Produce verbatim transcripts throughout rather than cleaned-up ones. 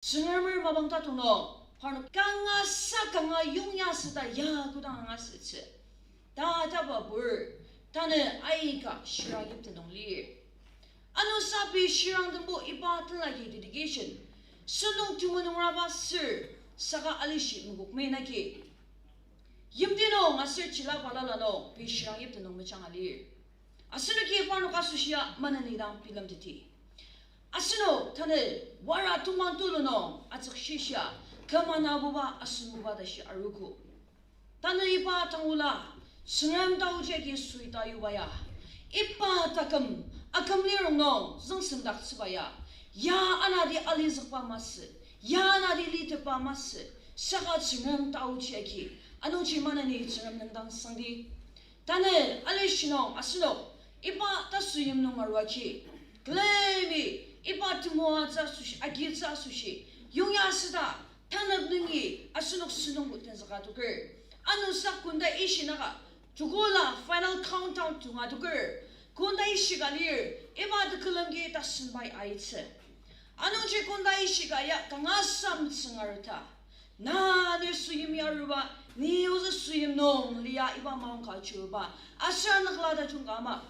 Tsüngremer mapang tatung nung, parnok kangasa kanga yongya süta ya kodang angasütsü ta taba pur, tanü aika shirang yiptenung lir. Ano sa pei shirang tembo iba tenlaki dedication, sentong temenungraba sür, saka alishi mokokmen agi yimti nung aser chila balala nung pei shirang yiptenung mejanga lir. Asenoki parnok asoshia maneni dang bilemteti. Asenok tanü wara tongmang tulu nung atsükshishia, küm anabuba asenbuba tashi arogo. Tanü iba tangula, Tsüngrem taoji agi sui ta yuba ya, iba taküm, aküm lirong nung züngsemdaktsüba ya, ya anati alizükba masü, ya anati litetba masü, saka Tsüngrem taoji agi, anungji maneni Tsüngrem nem dang sangdi. Tanü alishi nung asenok iba tasü yim nung arua agi, külemi iba temoatsü asoshi, agitsü asoshi yongya süta, tanep nungi asenok sentongbo tenzüka toker. Ano sa konda ishi naka, tukula final countdown tunga toker. Konda ishika lir, iba tekülem agi tasen pai aitsü. Anungji konda ishika ya kangasa metsüngaru ta, na ni süyim aruba, ni ozü süyim nung lia iba maongka achiba, aser nükla tajung ka ama,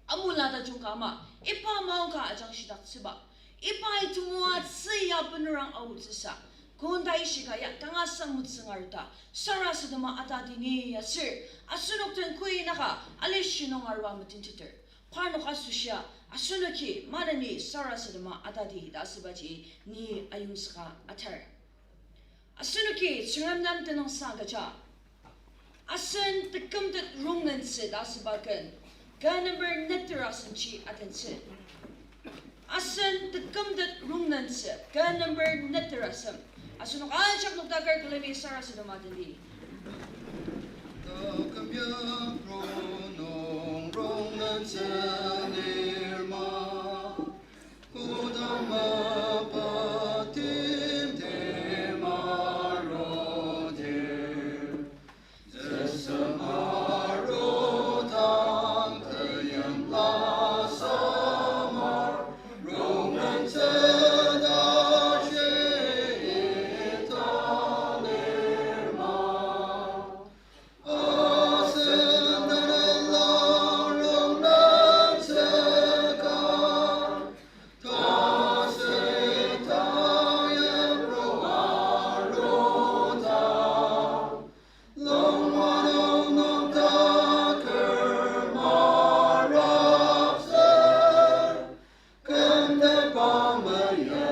amula tajung ka ama, iba maongka ajangshidaktsüba, iba temoatsü ya benerang aotsüsa, konda ishika ya kangasa metsüngaru ta sarasadema atadi ni aser, asenok den koi naka alishi nung arua metenteter. Parnok asoshia, asenoki maneni sarasadema atadi ta asübaji ni ayongzüka atar. Asenoki Tsüngrem nem tenüngsang agüja, asen tekümtet rongnentsü ta asüba ken, kü number neter asenji atentsü. Asen tekümtet rongnentsü, kü number neter asem. Asenok ajak noktaker külemi sarasadema atadi. Taküm ya rongnung rongnentsü lirma, kodang mapa timtem arudir, tesem arudang teyimla samar, rongnentsü tashi ita lirma. Asen tanela rongnentsü ka, tasü ta yipru arudang, longmanunung taker maraptsü, kümtetba meya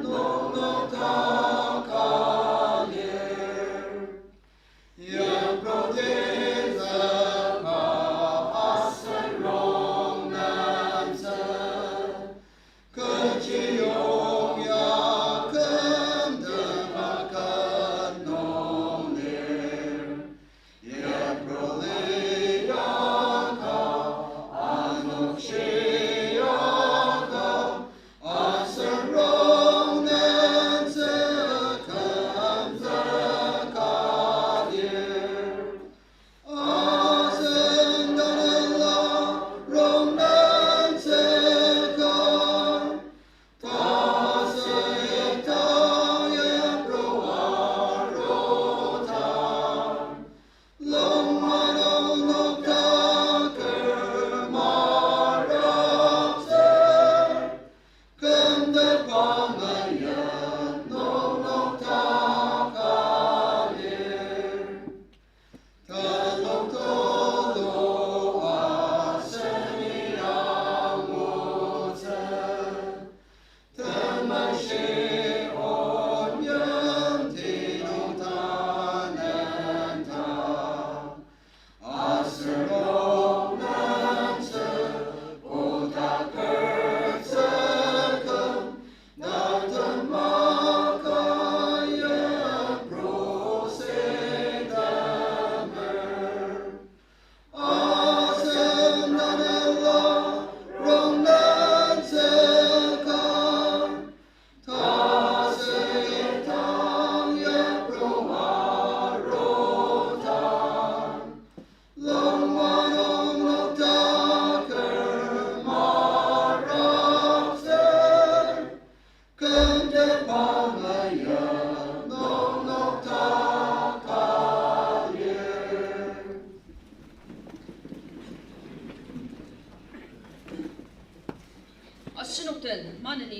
nungnung taka lir. Yipru tenzükba asen rongnentsü, kechi yongya kümtetba ket nung lir. Yipru liaka, anokji yaka, asen rongnentsü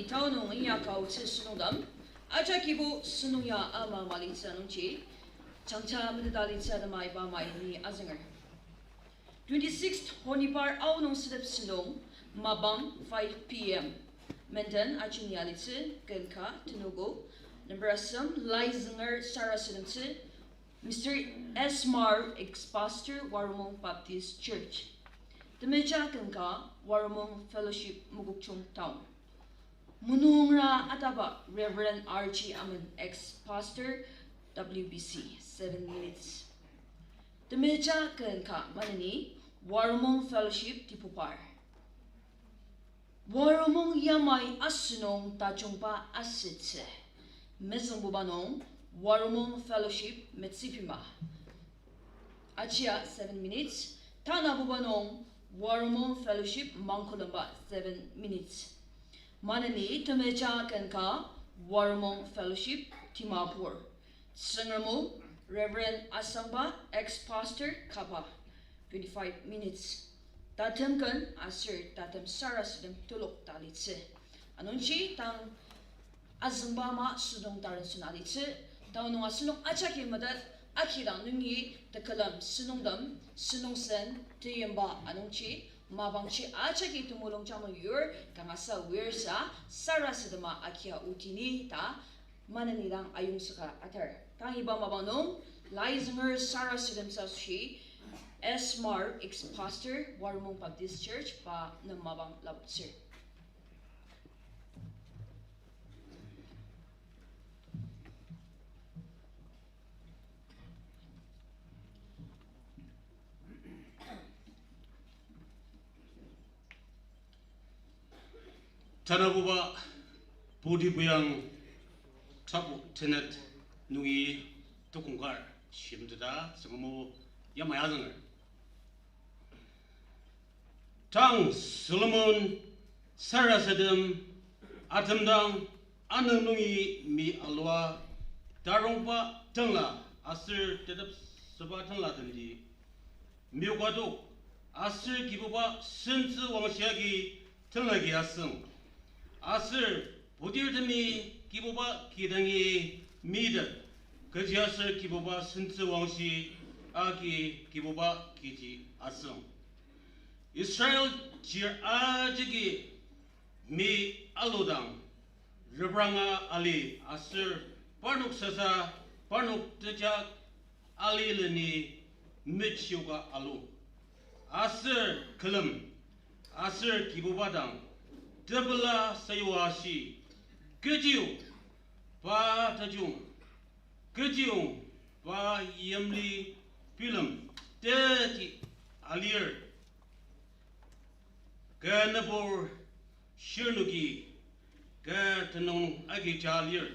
Tanü nung inyaka otsü sentongtem, ajakibo sentong ya ama malitsü anungji, jangja meteta litsü atema iba mai ni azünger. Twenty-sixth Honeypar aonung sedep sentong, mapang five P M. Menden ajini alitsü, ken ka tenugo, number asem, lai zünger sarasademtsü, Mister S. Mar, ex-pastor, Waromung Baptist Church. Temeja ken ka, Waromung Fellowship, Mokokchung Town. Munungra ataba Reverend R G Amen, ex-pastor, W B C, seven minutes. Temeja ken ka maneni, Waromung Fellowship Dipupar. Waromung yamai asünung tajungba asütsü. Mezüngbuba nung, Waromung Fellowship Metsipima. Achia seven minutes. Tanabuba nung, Waromung Fellowship Mangkolemba seven minutes. Maneni temeja ken ka, Waromung Fellowship Dimapur. Tsüngrem o, Reverend Asangba, ex-pastor, Kaba, twenty-five minutes. Tatem ken aser tatem sarasadem telok ta alitsü. Anungji tang azüngba ama sentong taren sen alitsü. Tanü nung asenok ajaki metet, akidang nungi tekülem sentongtem, sentong sen, teyimba anungji, mapangji ajaki temulungjang nung yur, kangasa wirsa, sarasadema akia otini ta, maneni dang ayongzüka atar. Tang iba mapang nung, lai zünger sarasademtsü asoshi, S. Mar, ex-pastor, Waromung Baptist Church, pa nem mapang lapoktsür. Tanabuba Budi Buyang tapu tenet nungi tukong kar shimteta Tsüngrem o yamai azünger. Tang Solomon sarasadem atemdang anüng nungi mi alua tarongba tenla aser tetepsüba tenlatemji miyokadok, aser Kibuba sentsü wangshi agi tenlagi asüng. Aser putirtemi Kibuba kidangi mitet, kechiaser Kibuba sentsü wangshi agi Kibuba kiji asüng. Israel chir ajaki mi aludang, repranga ali aser parnok sasa, parnok tejak ali leni mechioka alu. Aser külem, aser Kibuba dang tepela sayua shi, kechiyong pa tajung, kechiyong pa yimli bilem teti alir. Kü nübur shirnoki kü tenüng agi ja lir.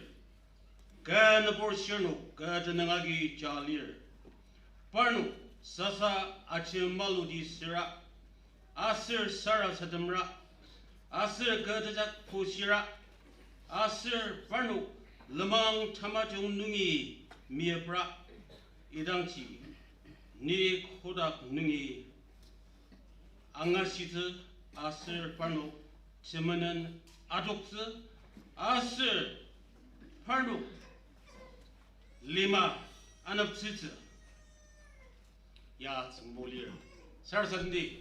Kü nübur shirnok kü tenüng agi ja lir. Parnok sasa aji maluti süra, aser sarasademra, aser kü tejak pushira, aser parnok lenmang tamajung nungi meyipra, idangji ni kotak nungi angashitsü aser parnok temenen adoktsü aser parnok lima aneptsütsü. Ya Tsüngrem o lir. Sarasadendi.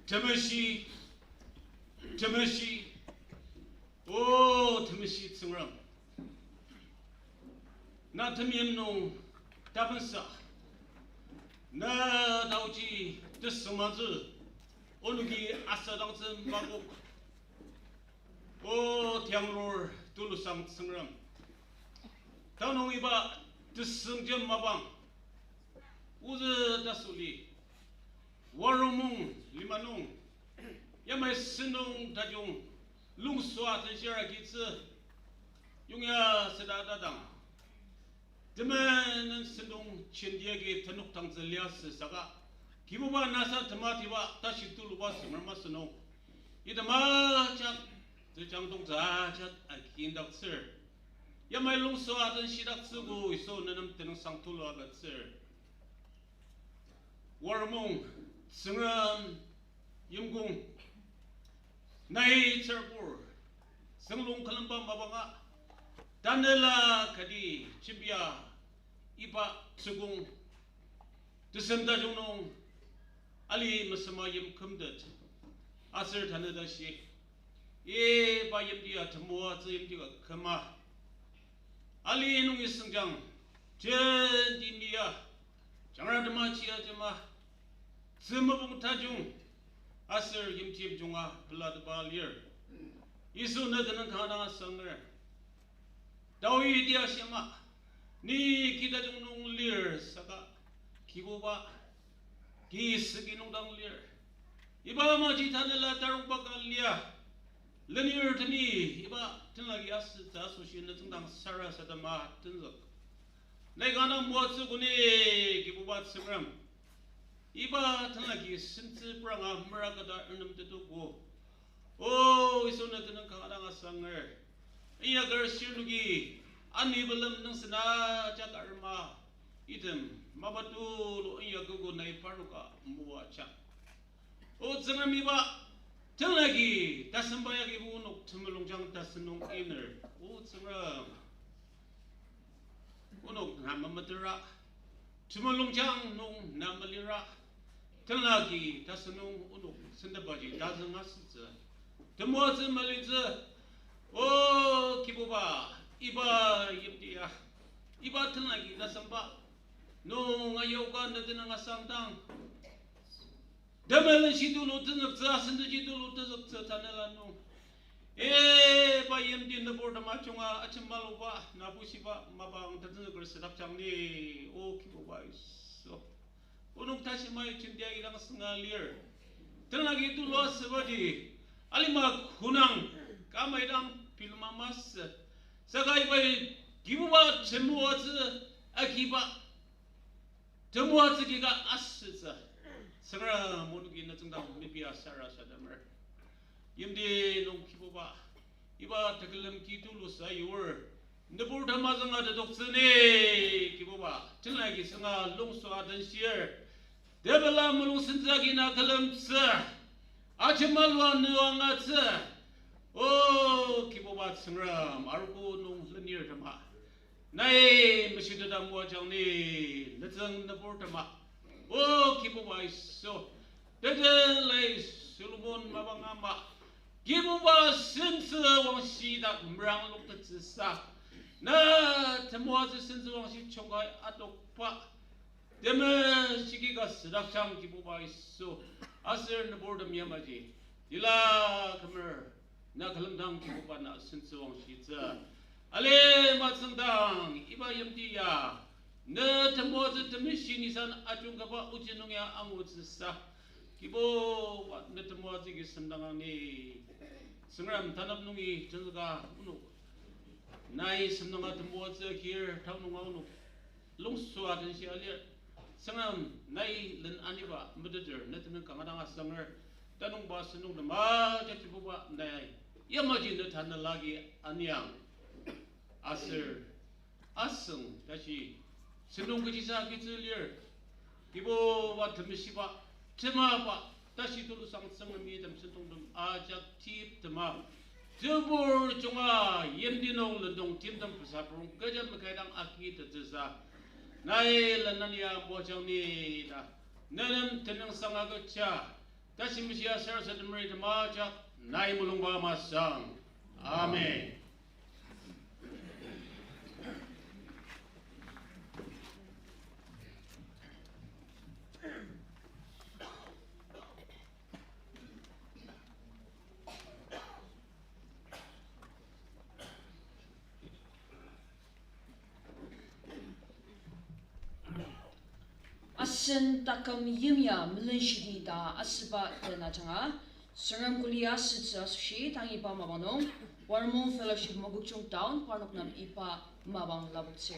Temeshi, temeshi, O temeshi Tsüngrem, na temeim nung tapensa, na taoji tesüngmangtsü, onoki asadangtsü makok. O tianglur tulusang Tsüngrem, tanü nung iba tesüngjem mapang ozü tasüli, Waromung lima nung yamai sentong tajung lungsua tenshir agitsü, yongya süda tatang temenen sentong jenti agi tenokdangtsü liasü saka, Kibuba nasa tematiba tashi tuluba Tsüngrem asünung, item ajak tejangdongtsü ajak agindaktsür. Yamai lungsua tenshidaktsüogo Yisu, nenem tenüngsang tulu agütsür. Waromung Tsüngrem yimkong, Nai tsürabur, zünglung külemba mapanga, tanela kati jembia iba tsükong tesem tajung nung ali mesüma yim kümtet, aser tanü tashi, iba yimti ya temoatsü yimti ka küma, ali nungi süngjang, jenti mia, jangra tema chia tema, tzü mopung tajung, aser yimti yimjunga pelatepa lir. Yisu, ne tenüng kanga dang asanger. Taoidia shima, ni ki tajung nung lir saka, Kibuba, ki süki nung dang lir. Iba amaji tanela tarongba ka lia. Lenirtemi iba tenlaki asütsü asoshi ne tsüngdang sarasadema tenzük. Nai kanga moatsü koni, Kibuba Tsüngrem. Iba tenlaki sentsü pranga meraketa ernem tetuko. O Yisu, ne tenüng kanga dang asanger. Inyaker shirnoki, ani belem nung sena jak arema, item mapa tulu inyakogo nai parnoka moajang. O Tsüngrem, iba tenlaki tasemba yagibo onok temulungjang tasen nung iner. O Tsüngrem, onok na memetera, temulungjang nung na melira, tenlaki tasen nung onok sentepaji tazüng asütsü, temoatsü melitsü. O Kibuba, iba yimti ya, iba tenlaki tasemba nung ayoka ne tenüng asangdang, temelenshi tulu tenzüktsü, asenteji tulu tenzüktsü tanela nung, iba yimti nübur tema junga ajemaluba, na bushiba mapang tenzüker sedakjang ni. O Kibuba Yisu, onok tashi mai jenti agi dang sünga lir. Tenlaki tulu asübaji, alima künang, kamai dang bilema masü. Saka iba Kibuba temoatsü agiba, temoatsü kika asütsü, Tsüngrem, onoki ne tsüngdang mepia sarasademer. Yimti nung Kibuba, iba tekülem ki tulu sayur, nübur tema zünga tetoktsü ni, Kibuba, tenlaki sünga lungsua tenshir, tepela mulung sentsü agi na külemtsü, ajemalua nüangatsü. O Kibuba Tsüngrem, arogo nung lenir tema, nai meshiteta moajang ni, nütsüng nübur tema. O Kibuba Yisu, teten lai Solomon mapang ama, Kibuba sentsü wangshi dak merang loktettsüsa, na temoatsü sentsü wangshi chongkai atokba, temeshiki ka sedakjang Kibuba Yisu, aser nüburtem yamaji tila kümer na külemdang Kibuba na sentsü wangshitsü. Alima tsüngdang iba yimti ya, ne temoatsü temeshi nisan ajungkaba oji nung ya angutsüsa, Kibuba ne temoatsü ki semdangang ni. Tsüngrem, tanap nungi tenzüka onok nai semdanga temoatsü kir tang nunga onok lungsua tenshi alir. Tsüngrem, nai len aniba meteter ne tenüng kanga dang asanger. Tanungba sentong tema jatibuba nai yamaji ne tanelagi aniang. Aser asüng tashi sentong kechisa kitsü lir. Kibuba temeshiba, temaba, tashi tulusang Tsüngremi tem sentongtem ajak tip tema, tebur junga yimti nung lendong timtem pesa purung kecha makaidang aki tetsüsa, nai lenania moajang ni ta, nenem tenüngsang agüja, tashi meshia sarasademeri tema ajak nai mulungba masang. Amen. Asen taküm yimya melenshidi ta asüba den ajanga, Tsüngrem kuli asütsü asoshi tang iba mapang nung, Warmong Fellowship Mokokchung Town parnok nem iba mapang lapoktsü.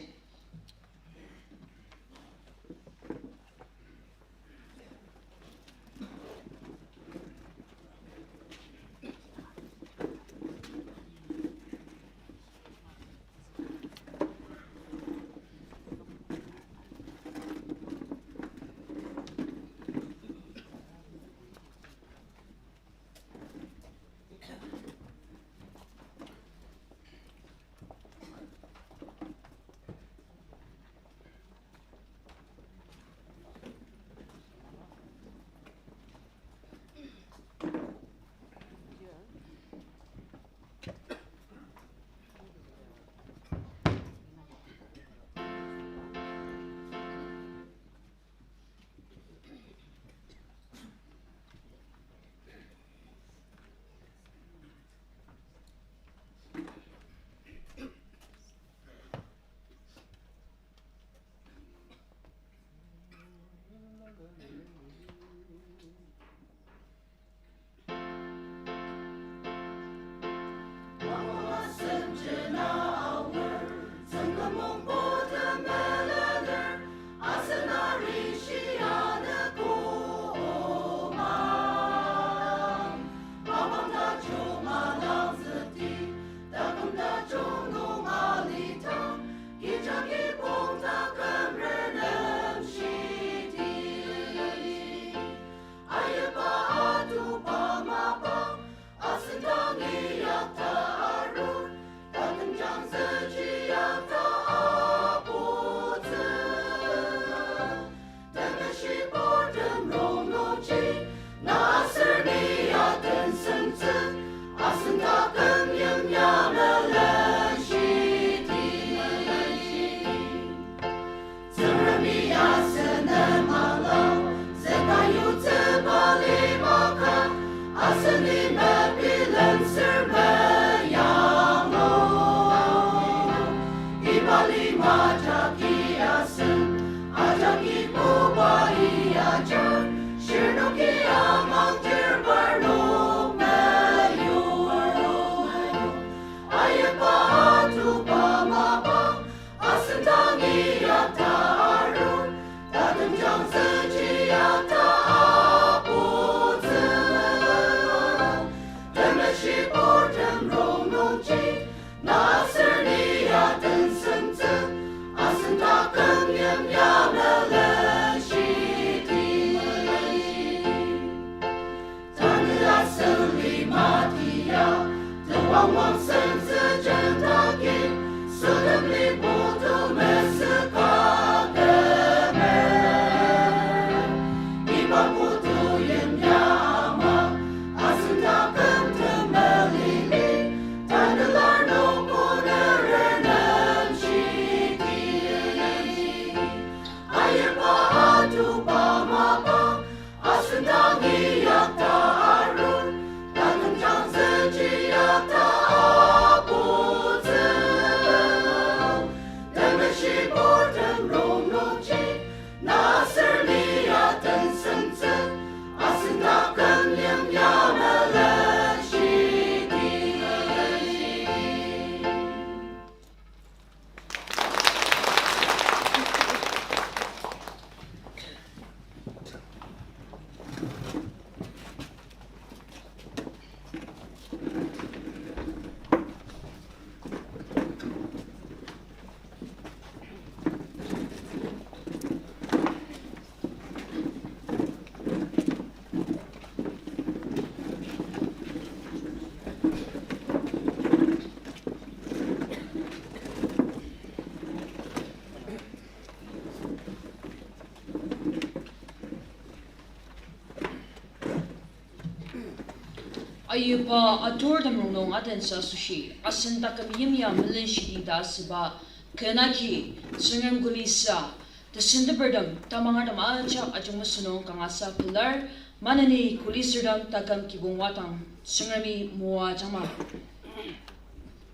Ayuba atur tem rongnung adensa asoshi, asen taküm yimya melenshidi ta asüba, ken agi, Tsüngrem kuli sa, tesentepertem, tamangertem ajak ajungmesü nung kangasa pelar, maneni kuli sürtem taküm kibong wadang, Tsüngremi moajangma.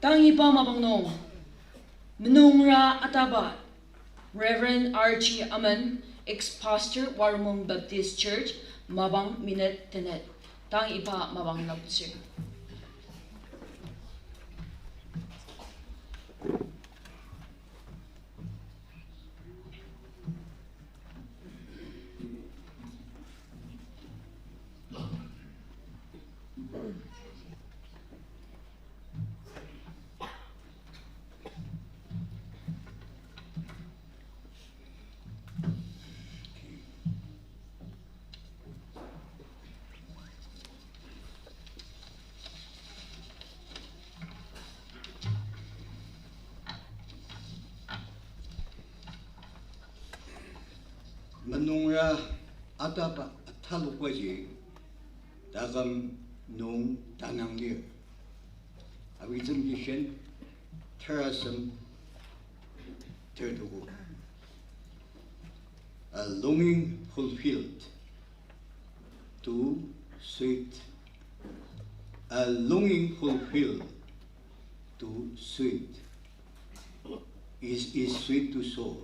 Tang iba mapang nung, menungra ataba, Reverend R G Amen, ex-pastor Waromung Baptist Church, mapang minute tenet. Tang iba mapang laputsür. Menungra ataba atalokbaji taküm nung tanang lir. Abitsem Kishin, terasem, tertuku. A longing fulfilled to sweet. A longing fulfilled to sweet is, is sweet to soul.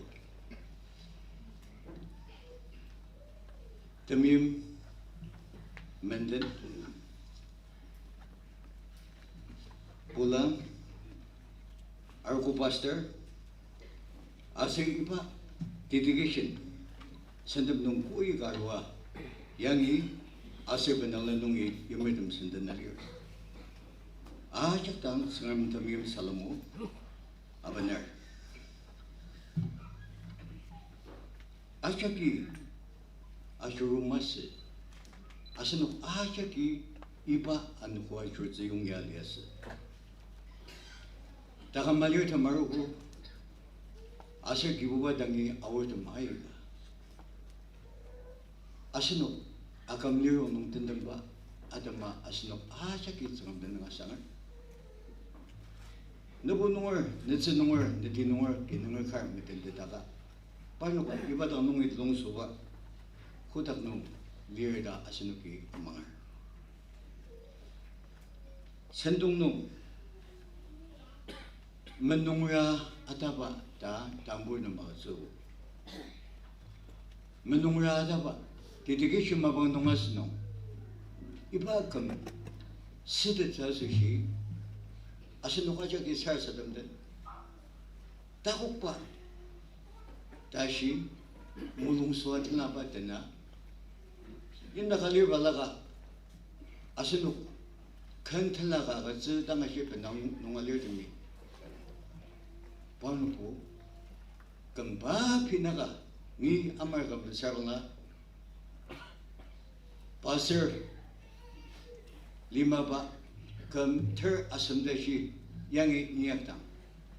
Temeim menden, Pula, arogo pastor, aser iba dedication, sentep nung koi ka arua, yangi aser benangla nungi yimertem senden alir. Ajak dang Tsüngrem temeim salem o abener. Ajaki ajuru masü, asenok ajaki iba anogo ajurutsü yongya liasü. Taküm malirtem arogo, aser Kibuba dangi aortem aika, asenok aküm lirong nung tendemba atema asenok ajaki Tsüngrem tenüng asanger. Nübu nunger, netsü nunger, neti nunger, ki nunger kar metentetaka, parnoka iba dang nungi longsoba kotak nung lir ta asenoki amanger. Sentong nung menungra ataba ta tambur nem agütsüogo. Menungra ataba, dedication mapang nung asünung, iba küm sütettsü asoshi, asenok ajaki sarasadem den takokba tashi mulungsua tenlaba tena, yimdak alirba laka, asenok ken tenlaka agütsü dang ashi benang nung alirtemi, parnokbo kümba pei naka, ni amar küm mesabangla, pastor limaba küm ter asem tashi yangi inyakdang,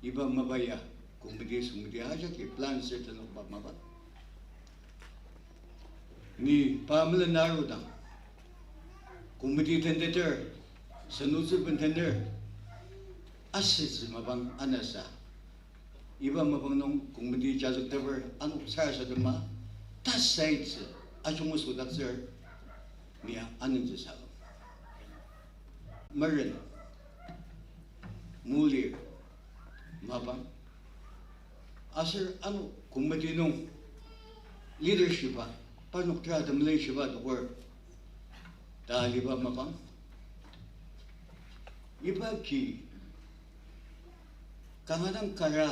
iba mapa ya committee süngmiti ajaki plan sür tenokba mapa. Ni pa melena arudang, committee tenteter, senotsü bentener, asütsü mapang anasa, iba mapang nung committee jazükteper ano sarasadema, tasaitsü ajungusudaktsür, nia anentsü salem. Meren, mulir, mapang, aser ano committee nung leadership-a, parnok tera temelenshiba adoker ta aliba mapang, iba ki kanga dang kara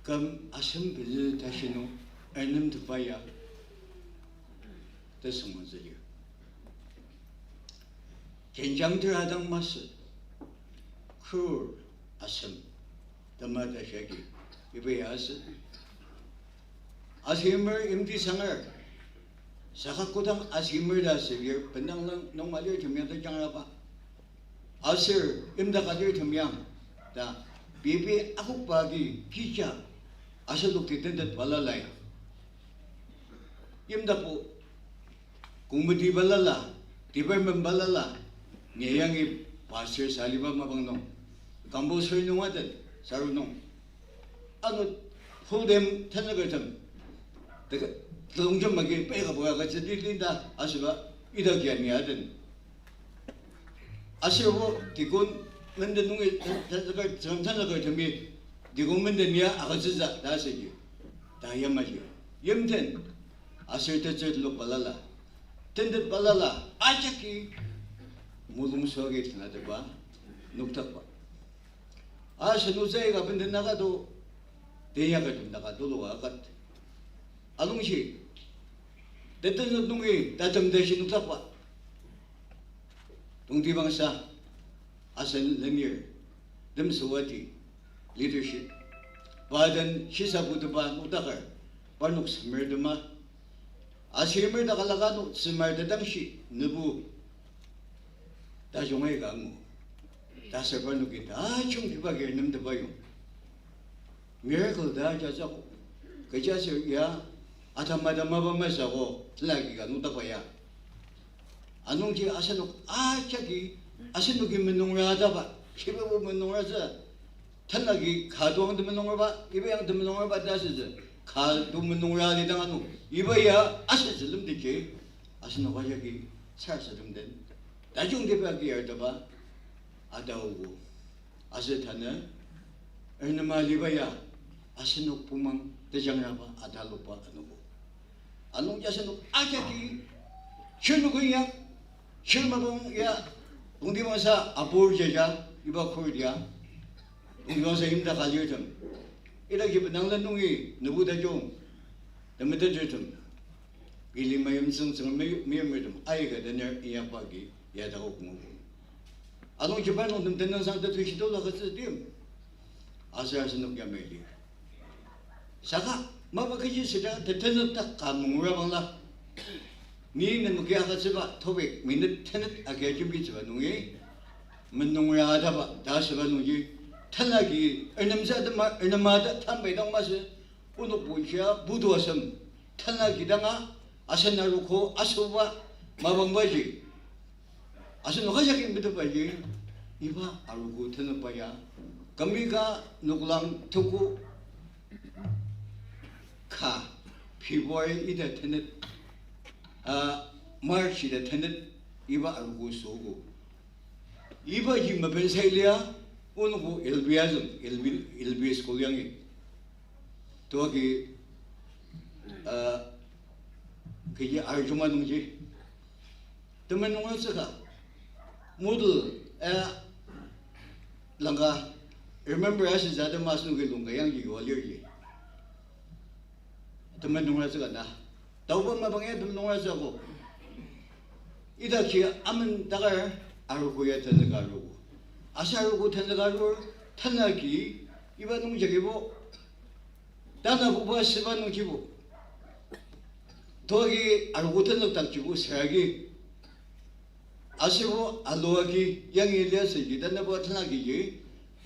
küm asem pezü tashi nung ernemtepa ya tesüngmangtsü lir. Jenjang tera dang masü, crore asem tema tashi agi iba ya asü. Asüimer yimti sanger, saka kodang asüimer ta asü lir, benang nung alirtem ya ta jangraba, aser yimdak alirtem ya ta, pei pei akokba agi kija asenokji tentet balala ya, yimdakbo committee balala, department balala, Ni yangi pastor saliba mapang nung, compulsory nung aten, saru nung. Ano full time tenzükertem, teka, telongjem agi pei ka boya ka jeti linda asüba, ita kia ni aten. Aser bo deacon menden nungi tenzüker, tenzükertemi deacon menden ya agütsütsü ta asüji. Ta yamaji. Yimten. Aser tetsür telok balala, tentet balala, ajaki mulung soagi tenateba noktakba. Aser nutsai ka benden naka to, tenya ka tem naka tuluka akat. Anungji, tetentet nungi tatem tashi noktakba. Tongtibangsa, asen lenir, lemsüwadi, leadership, pa den shisabutepa noktaker, parnok semer tema, aser semer takalaka nung semer tetangshi, nebu, tajung aika angu. Taser parnoki tajung kiba kir nemtepa yong. Miracle ta jajago. Kechiaser ya, atam atam mapa masügo, tenlaki ka noktakba ya. Anungji asenok ajaki, asenoki menungra taba, shibabu menungratsü, tenlaki ka tuang temenungraba, iba yang temenungraba ta asütsü, ka tu menungra lidang ano, iba ya asütsü lemtiji, asenok ajaki sarasadem den, tajungtiba ki yartaba, ataogo. Aser tanü, ernema aliba ya, asenok bumang tejangraba ataluba anogo. Anungji asenok ajaki, shirnokon ya, shirmabang ya, tongtibangsa abur jaja, iba court ya, tongtibangsa yimdak alirtem. Idaki benanglen nungi, nebu tajung, temetetertem. Ili mayimtsüng tsüng mi-, miyimritem aika dener inyakba agi yadakok ngugo. Anungji parnok nem tenüngsang tetui shitulu agütsü tim. Aser asenok yamai lir. Saka, mapa kechi süra tetenütak ka mungura bangla. Ni nenoki agütsüba topic minute tenet agi ajembitsüba nungi, menungra ataba ta asüba nungji, tenlaki ernemsa atema, ernema ta tambai dang masü, onok bunshia budu asem, tenlaki danga, asen arogo asüba mapangbaji. Asenok ajaki metetbaji, iba arogo tenetba ya, kümika noklang tuku ka February ita tenet, ah, March ita tenet, iba arogo süogo. Ibaji mapensa lia, onogo L P azüng, L P, L P school yangi. Toagi, ah, kechi arjuma nungji. Temen nungratsüka. Model, eh, langka, remember asütsü atema asenoki lungka yangji yua lirji. Temen nungratsüka na. Taoba mapang ya temen nungratsüogo. Idaki amen takar arogo ya tenzüka arogo. Aser arogo tenzüka arur, tenlaki iba nungjagibo, tanabuba süba nungjibo. Toagi arogo tenzükdakjibo süragi. Aserbo alu agi yangi liasüji tanabo tenlakiji,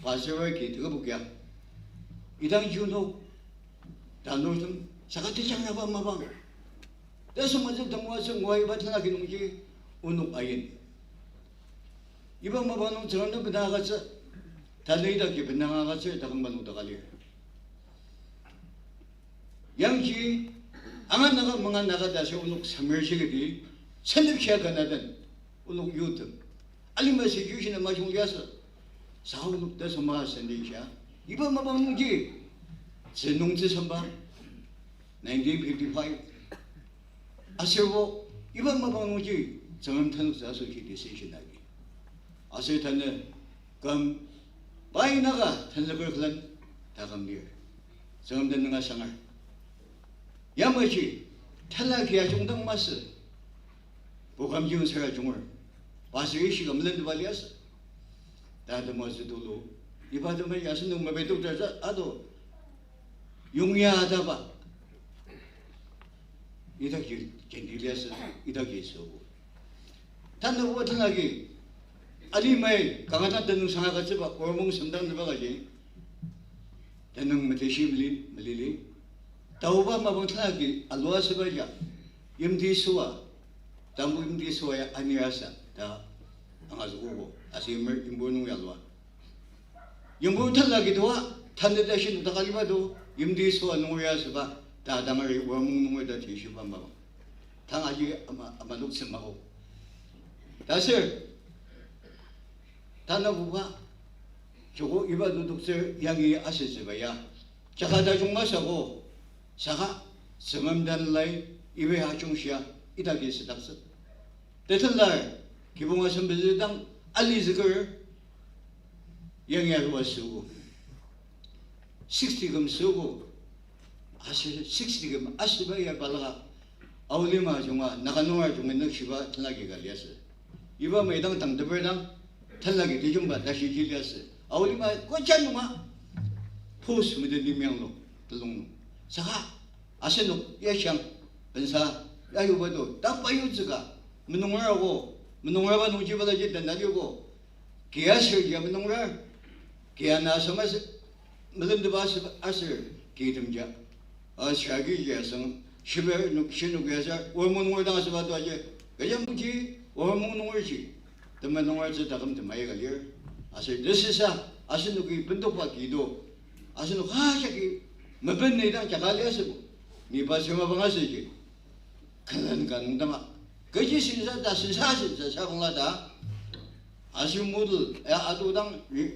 pastor agi tekübok ya. Idang yunok, tanurtem, saka tejangraba mapang. Tasümaji temoatsü ngua iba tenlaki nungji onok ain. Iba mapang nung Tsüngrem nem bena agütsü, tanü idaki bena agütsü, taküm manung taka lir. Yangji, anganaka manganaka ta aser onok semer shikidi, sentep shia kanaden, onok youthtem. Alima situation majung liasü, sa onok tasüma sentep shia. Iba mapang nungji, tsünungtsü semba, nineteen fifty-five. Aserbo, iba mapang nungji, Tsüngrem tanuktsü asoshi decision agi. Aser tanü, küm, pai naka tanüker külen taküm lir. Tsüngrem tenüng asangar. Yamaji, tenlaki ajungdang masü, program jung sara junger. Pastor ishi ka melentepa liasü. Ta temoatsü tulu. Iba tema ya asenok mapetok ta ado. Yongya ataba. Idaki jenti liasü, idaki süogo. Tanü oba tenlaki, alimai kanga dang tenüngsang agütsüba, ormung semdang nüba kaji. Tenüng meteshi meli, melili. Taoba mapang tenlaki, alua süba ya, yimti süa, tambu yimti süa ya anirasa, ta. angazükogo, aser yimbo nung yalua. Yimbo tela ki tua, tanü ta shin takaliba to, yimti soa nunger ya asüba, ta dangari Warmung nunger ta tishiba mapang. Tang aji ama, ama luktsü mako. Taser, tanabuba, joko iba nudoktsür yangi asütsüba ya. Jaka tajung masü ko, saka Tsüngrem den lai iba ya ajungshia idaki südaktsü. Tetelar, kibong asem pezü dang alizüker, yangi arua süogo. Sixty küm süogo. Aser sixty küm asüba ya balaka. Aolima junga, Naga nunger junga nükshiba tenlaki ka liasü. Iba maidang tangteper dang, tenlaki tejungba tashi ji liasü. Aolima kocha nunga, post meden limyanglo, telung nung. Saka, asenok, ya shang, bensa, ya yuba to, tapa yutsüka, menungra ko, menungraba nungji bala ji tenda liuko. Kia aser ya menungrar, kia na asem aser, melentepa aser, aser kitemja. Aser agi ya asem, shiber nuk, shinuk ya aser, Warmung nunger dang asüba to aji, kajam ji, Warmung nunger ji. Tema nungertsü taküm tema aika lir. Aser tesüsa, asenoki bendokba ki to. Asenok ha jagi, meben ne dang jaka liasübo. Ni pa sema bang asüji. Külen ka nung danga. Kechi sensa ta sensa sensa sabangla ta. Aser model, ya atu dang re-,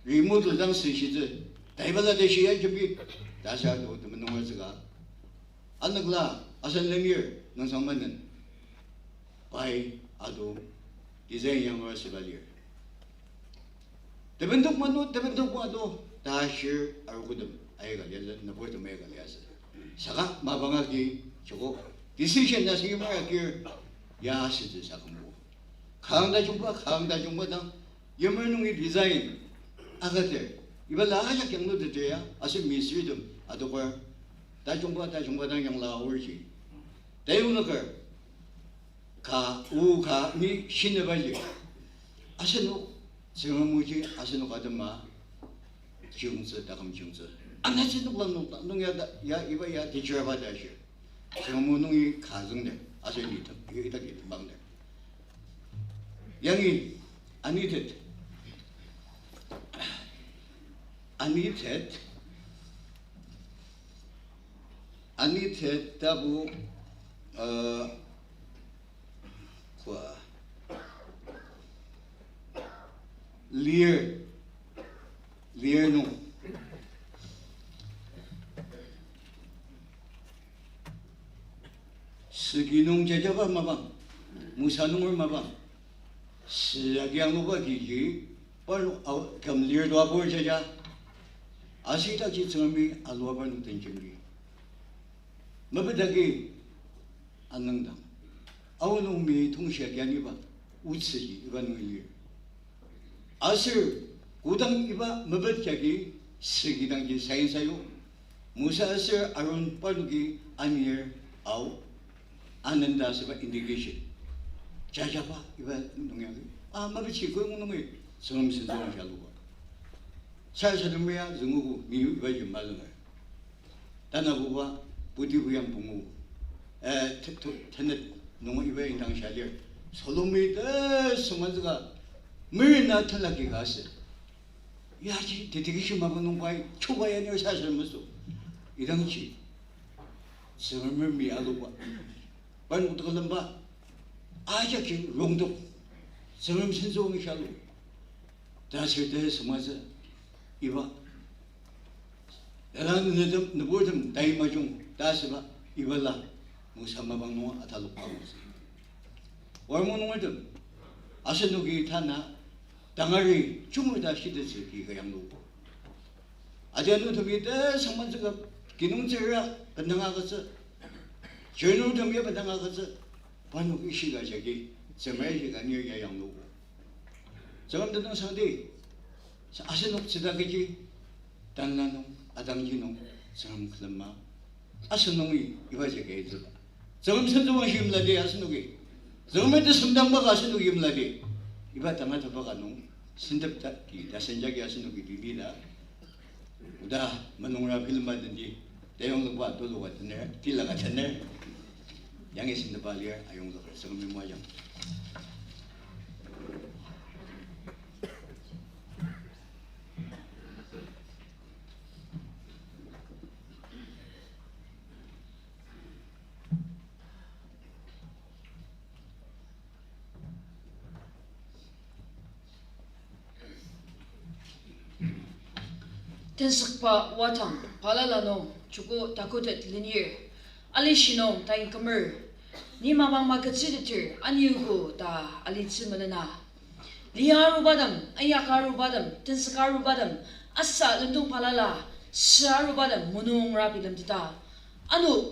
remodel dang senshitsü. Taibala ta shia jembi. Ta sa atu temenungertsüka. Anükla asen lenir nüngsang manen. Pai atu design yanglua süba lir. Tebendok mano, tebendok mano, ta shir arukutem aika liasü, nüburtem aika liasü. Saka mapang agi, joko, decision na sigi mara kir, ya asütsü sa kümbo. Kanga tajungba, kanga tajungba dang, yimer nungi design, akater. Iba la ajak yangluteter ya, aser mistri tem, adoker. Tajungba, tajungba dang yangla aorji. Tayongzüker, ka, o ka, ni shinübaji. Asenok, Tsüngrem oji, asenok atema, chiyungtsü, taküm chiyungtsü. Anaji noklang noklang, nung ya da, ya, iba ya, teacher ba ta shi. Tsüngrem o nungi ka züngder, aser ni tem, i-, idaki tembangder. Yangi, anitet. Anitet. Anitet tapu, uh, kua. Lir, lir nung. Süki nung jajaba mapang, Mosa nunger mapang, sü agi angluba kiji, parnok au-, küm lir to apur jaja, aser idakji Tsüngremi alua parnok den jembi. Mepet agi anüngdang, aonung mi tongshi agi aniba, otsüji iba nungi lir. Aser kodang iba mepet jagi süki dangji sign sayu, Mosa aser Aaron parnoki anir ao, anenda asüba indication. Jajaba iba nung yagi, a, mepetji kuyong nungi Tsüngrem sentong aluba. Sarasadem ya züngogo, miyu ibaji mazünger. Tanabuba, putibu yang pungu. Eh, te-, te-, tenet nung iba indang shalir. Solomi tesüngmazüka, mirina telaki ka asü. Yaji dedication mapa nung pai chuba yanir sasür mesü. Idangji, Tsüngremi aluba, parnok tekülemba, ajaki rongdok, Tsüngrem sensü wang shalu. Tasür tesüngmazü, iba Tala nütem, nüburtem tai majung ta asüba, ibala Mosa mapang nung atalok angutsü. Warmung nungertem, asenoki tana tangari chungu ta shitettsü ki kayanglu. Adianutem ita sangmantsüka kinungtsüra bendanga agütsü. Chirnungtem ya bendanga agütsü. Parnok ishika jagi, Tsüngrem ishika nir ya yanglu. Tsüngrem tenüngsangdi, sa-, asenok tsüda kechi, tanla nung, atangji nung, Tsüngrem külema. Asenungi ibaji kaitsüba. Tsüngrem sentong wang shimladi asenoki. Tsüngrem tesemdangba ka asenoki imladi. Iba tangatetba ka nung, sentepta ki, tasen jagi asenoki bibida. Oda menungra bilema tendi, teyonglokba tuluka tener, tilaka tener, yangi sentepa lir ayongzüker, Tsüngremi moajang. Tenzükba wadang balala nung joko takotet lenir, alishi nung tain kümer, ni mapang maketsüteter aniogo ta alitsü melena. Lia arubatem, ayaka arubatem, tenzüka arubatem, asa lendong balala, sü arubatem, munungra bilemteta. Ano,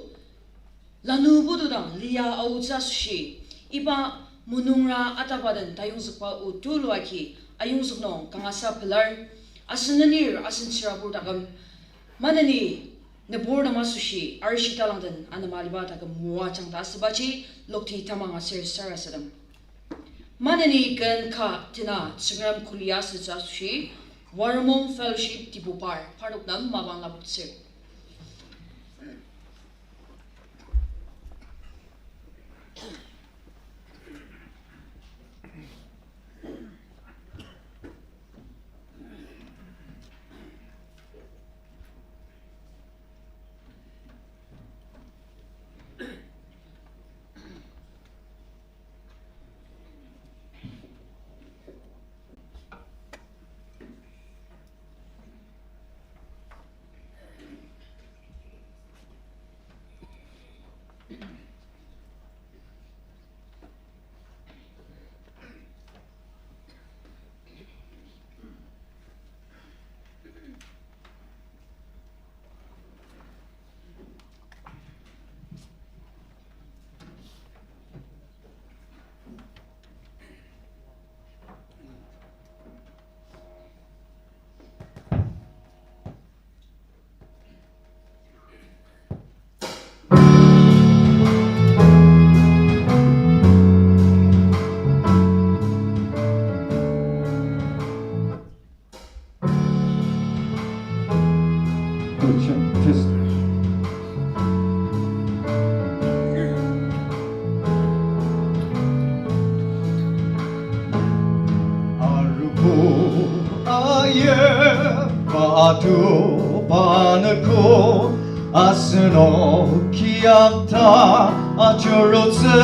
lanu putu dang lia aotsü asoshi, iba munungra ataba den tayongzükba o tulu agi ayongzük nung kangasa pelar, asen nenir asen tsürabur taküm, maneni nübur nem asoshi arishi talang den anema aliba taküm moajang ta asübaji lokti tamang aser sarasadem. Maneni ken ka tena Tsüngrem kuli asütsü asoshi, Waromung Fellowship Dipupar, parnok nem mapang lapoktsür. Good, check, test. Arogo ayaba atuba nüko asenok kiyak ta ajurutsü.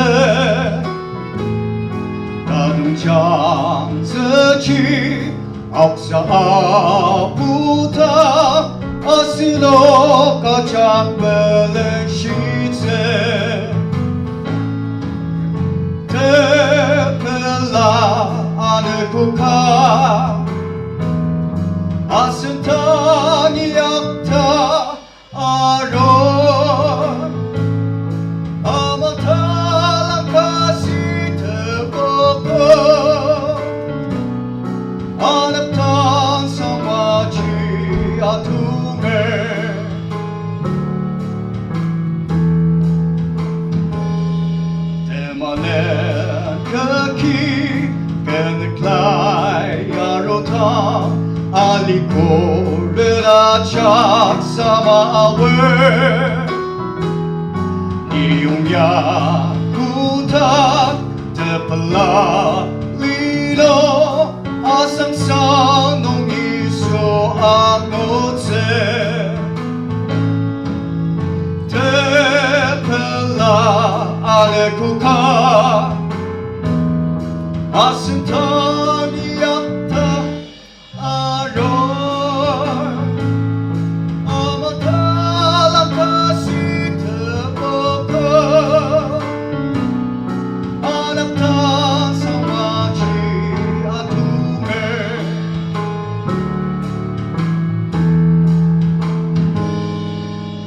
Tadong jangtsüji aoksa aputa asenok ajak melenshitsü. Tepela anogo ka asen tangi yakta arur, amatalang ka siteboko, anepdang samaji atumer. Temalen kaki kenüklai arota, ali korela jak sama awer. Niyong ya kotak tepela lino, asangsang nung Yisu angutsü. Tepela anogo ka asen tangi yakta arur, amatalang ka siteboko, anepdang samaji atumer.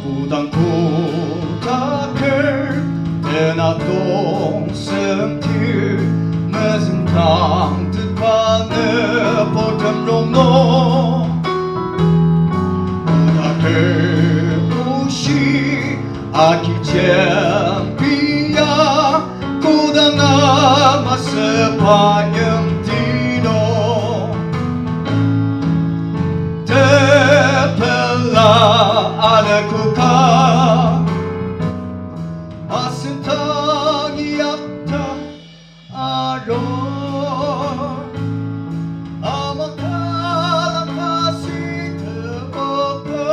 Kodang kotaker tena tong semtir, mezüngdang tetba nübortem rongnung. Kotaker oshi agi jembia, kodanga masüba yimti nung. Tepela anogo ka asen tangi yakta arur, amatalang ka siteboko,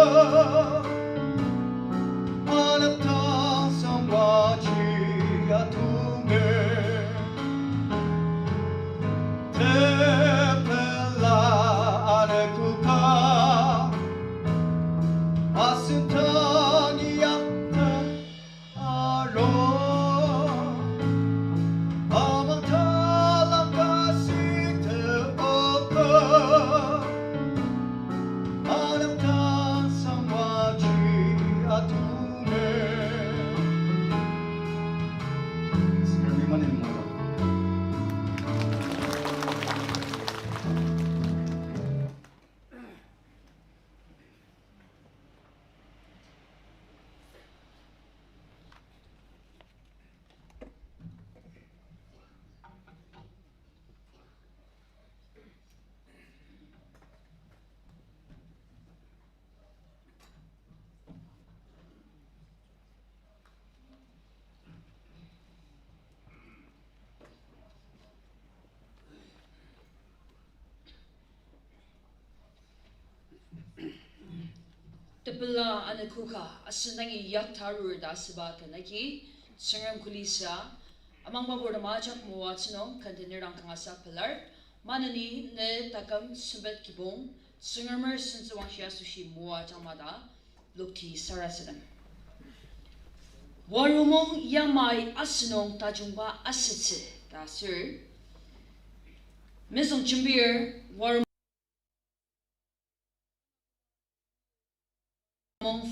anepdang samaji atumer. Tepela anogo ka Tepela anogo ka asen dangi yakta arur ta asüba ken agi, Tsüngrem kuli sa, amangba purtem ajak moatsü nung, ken tenir dang kangasa pelar, maneni ne taküm sempet kibong, Tsüngremer sentsüwangshi asoshi moajangma ta, lokti sarasadem. Waromong yamai asenok tajungba asütsü ta asür. Mezüng jembir, Waromong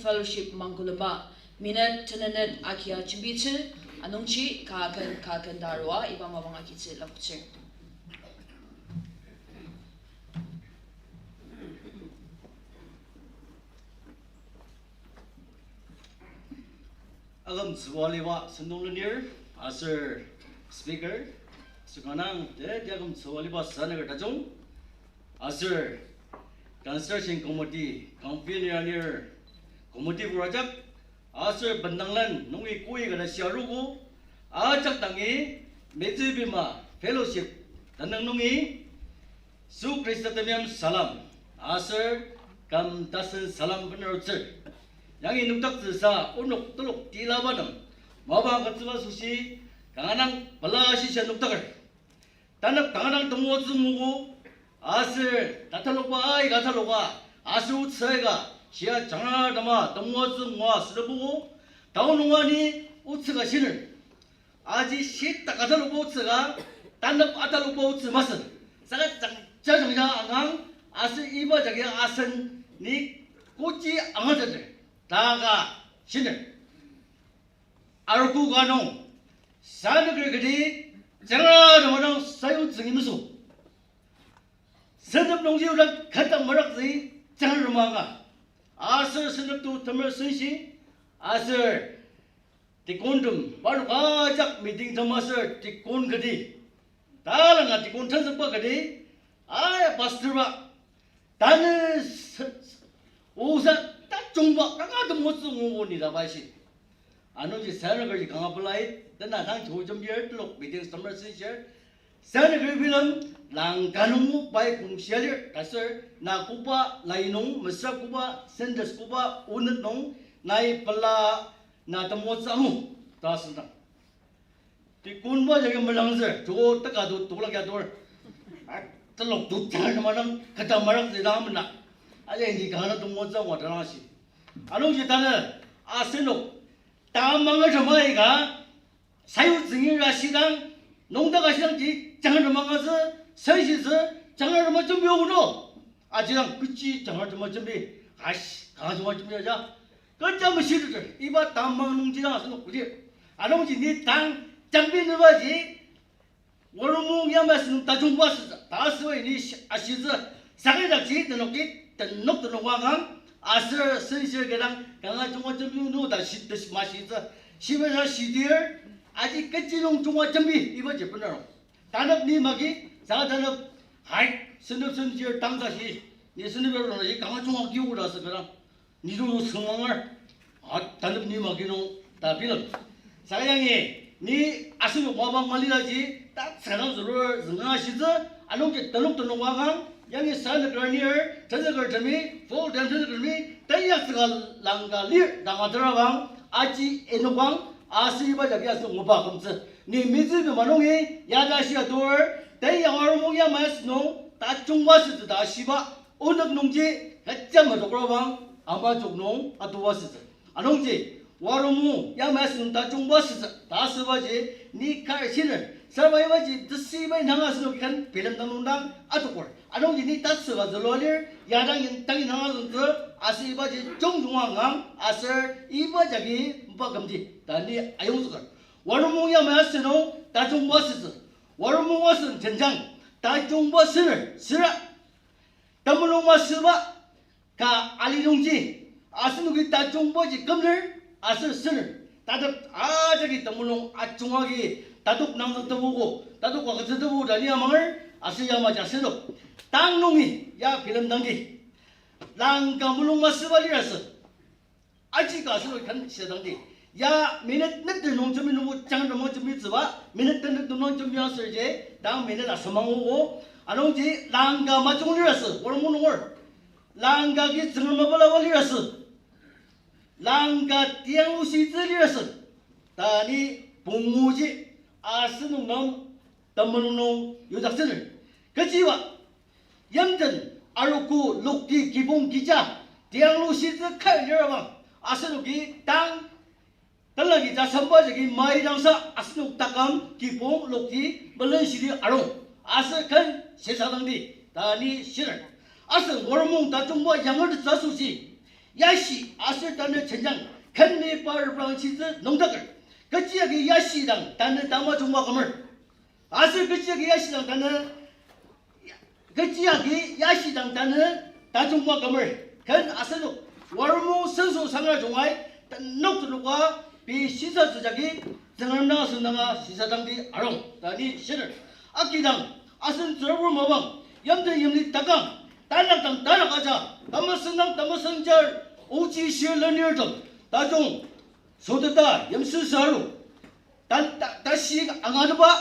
Fellowship Mangkulemba, minute tenenet agia jembitsü, anungji kaken kaken ta arua iba mapang agitsü lapoktsür. Aküm tsübaliba sentong lenir, aser speaker, sükanang te, te aküm tsübaliba sanaker tajung, aser construction committee, convener anir, committee bur ajak, aser bendanglen nungi koi kata shiarugo, ajak dangi, Metsübima Fellowship, tanang nungi, Yisu Khrista temeim salam, aser küm tasen salam benarutsür. Yangi nokdaktsüsa onok telok tilabatem, mapa agütsüba asoshi, kanga dang pela shisa nokdaker. Tanep kanga dang temoatsü nguogo, aser tatalokba aika taloka, aser otsü aika, shia jangra tema temoatsü ngua sülepogo, tao nunga ni otsü ka shiner. Aji shita ka talokba otsü ka, tanep atalokba otsü masü. Saka jang, jajangja angang, aser iba jagi asen ni koji angateter. Ta ka shiner. Arogo ka nung, sanaker kati, jangra tema dang sayu tsüngi mesü. Sentep nungji oda kata maraktsü, jangra tema ka. Aser sentep to temer senshi, aser deacontem, parnok ajak meetingtem aser deacon kati. Talanga deacon tenzükba kati, aya pastorba. Tanü s-, s-, osa tajungba kanga temoatsü nguogo ni ta pai shi. Anungji sanakerji kanga pelai, tena tang cho jembir telok meeting temer senshir. Sanaker bilem langka nung pai kongshia lir, ta aser na koba lai nung, mesüra koba, sentence koba, onük nung, nai pela, na temoatsü angu, ta asüngdang. Deaconba jagi melangzür, joko teka to tokolak ya tor. A, telok to jangra tema dang kata maraktsü dang mena. Aja ni kanga temoatsü ngua ta dang shi. Anungji tanü, asenok, tamang ajama aika, sayu tsüngi rashidang, nungdaka shidangji, jangra tema ka sü, senshitsü, jangra tema jembi ogo no. Aji dang kechi jangra tema jembi, ash, kanga tema jembi aja. Kecha meshiteter, iba tamang nungji dang asenok kudir. Anungji ni tang jembi nübaji, Waromong yamai asenok tajungba asütsü, ta asübai ni sh-, ashitsü, saka idakji tenoki, tenok tenok angang, aser senshir kidang, kanga junga jembi no ta shi-, ta shi-, mashitsü, shimesha shidir, aji kechi nung junga jembi, ibaji benarong. Tanep ni magi, saka tanep, hai, senep senshir tangta shi, ni senep erona ji kanga junga kiu ta asü kidang. Ni to süngmangar, a, tanep ni magi nung ta bilem. Saka yangi, ni asenok mapang malidaji, ta tsüngdang zülur zünga shitsü, anungji tenok tenok angang, yangi sanaker anir, tenzükertemi, full time tenzükertemi, tenzüker langka lir, dang aterabang, aji enokang, aser iba jagi asenok nguba kümtsü. Ni Metsübima nungi, ya ta shia tur, tenzüker Waromong yamai asenok, tajungba asütsü ta shiba, onük nungji, kecha metokrabang, ama jok nung atuba asütsü. Anungji, Waromong yamai asenok tajungba asütsü, ta asübaji, ni kar shiner, sarabaji, tesibai nanga asenok kan bilemdang nungdang atoker. Anungji ni tasüba zülua lir, ya dang yin, dang yin nanga züngtsü, aser ibaji jongjunga angang, aser iba jagi mapa kümji, ta ni ayongzüker. Waromong yamai asenok tajungba asütsü. Waromong asen jenjang, tajungba asüner, süra. Temulung masüba, ka ali nungji, asenoki tajungbaji kümner, aser süner. Tatok ajaki temulung ajunga agi, tatok nangzüktebugo, tatok agütsütebu ta ni amanger, aser yamaji asenok. Tang nungi, ya bilemdangdi. Langka mulung masüba lir asü. Aji ka asenok kan shidangdi. Ya minute net nung jembi nungbo jangra tema jembitsüba, minute tenet nung jembi aserji, tang minute asemang ogo. Anungji langka majung lir asü, Waromong nunger. langka ki Tsüngrem mapalaba lirasü, langka tiang lushitsü lirasü, ta ni punguji asenok nem temulung nung yudaktsüner. Kechiba, yimten arogo lokti kibong kija tiang lushitsü kai lirabang, asenoki tang talaki tasamba jagi maidangsa asenok takam kibong lokti melenshidi arung. Aser ken shisadangdi ta ni shiner. Asen warmung tajungba yangertettsü asoshi, yashi aser tanü jenjang ken ni par reprangshitsü nüngdaker. Kechi agi yashi dang tanü tamajungba kümer. Aser kechi agi yashi dang tanü, kechi agi yashi dang tanü tajungba kümer. Ken asenok warmung senso sangra jungai, tenok tuluka pei shisatsü jagi Tsüngrem dang asen danga shisadangdi arung ta ni shiner. Akidang, asen tsürabur mapang, yimten yimli takang, tanak dang tanak aja, temesüng dang temesüng jar, ochi shir lenirtem tajung soteta yimsüsü aru. Tan-, ta-, tashi angateba,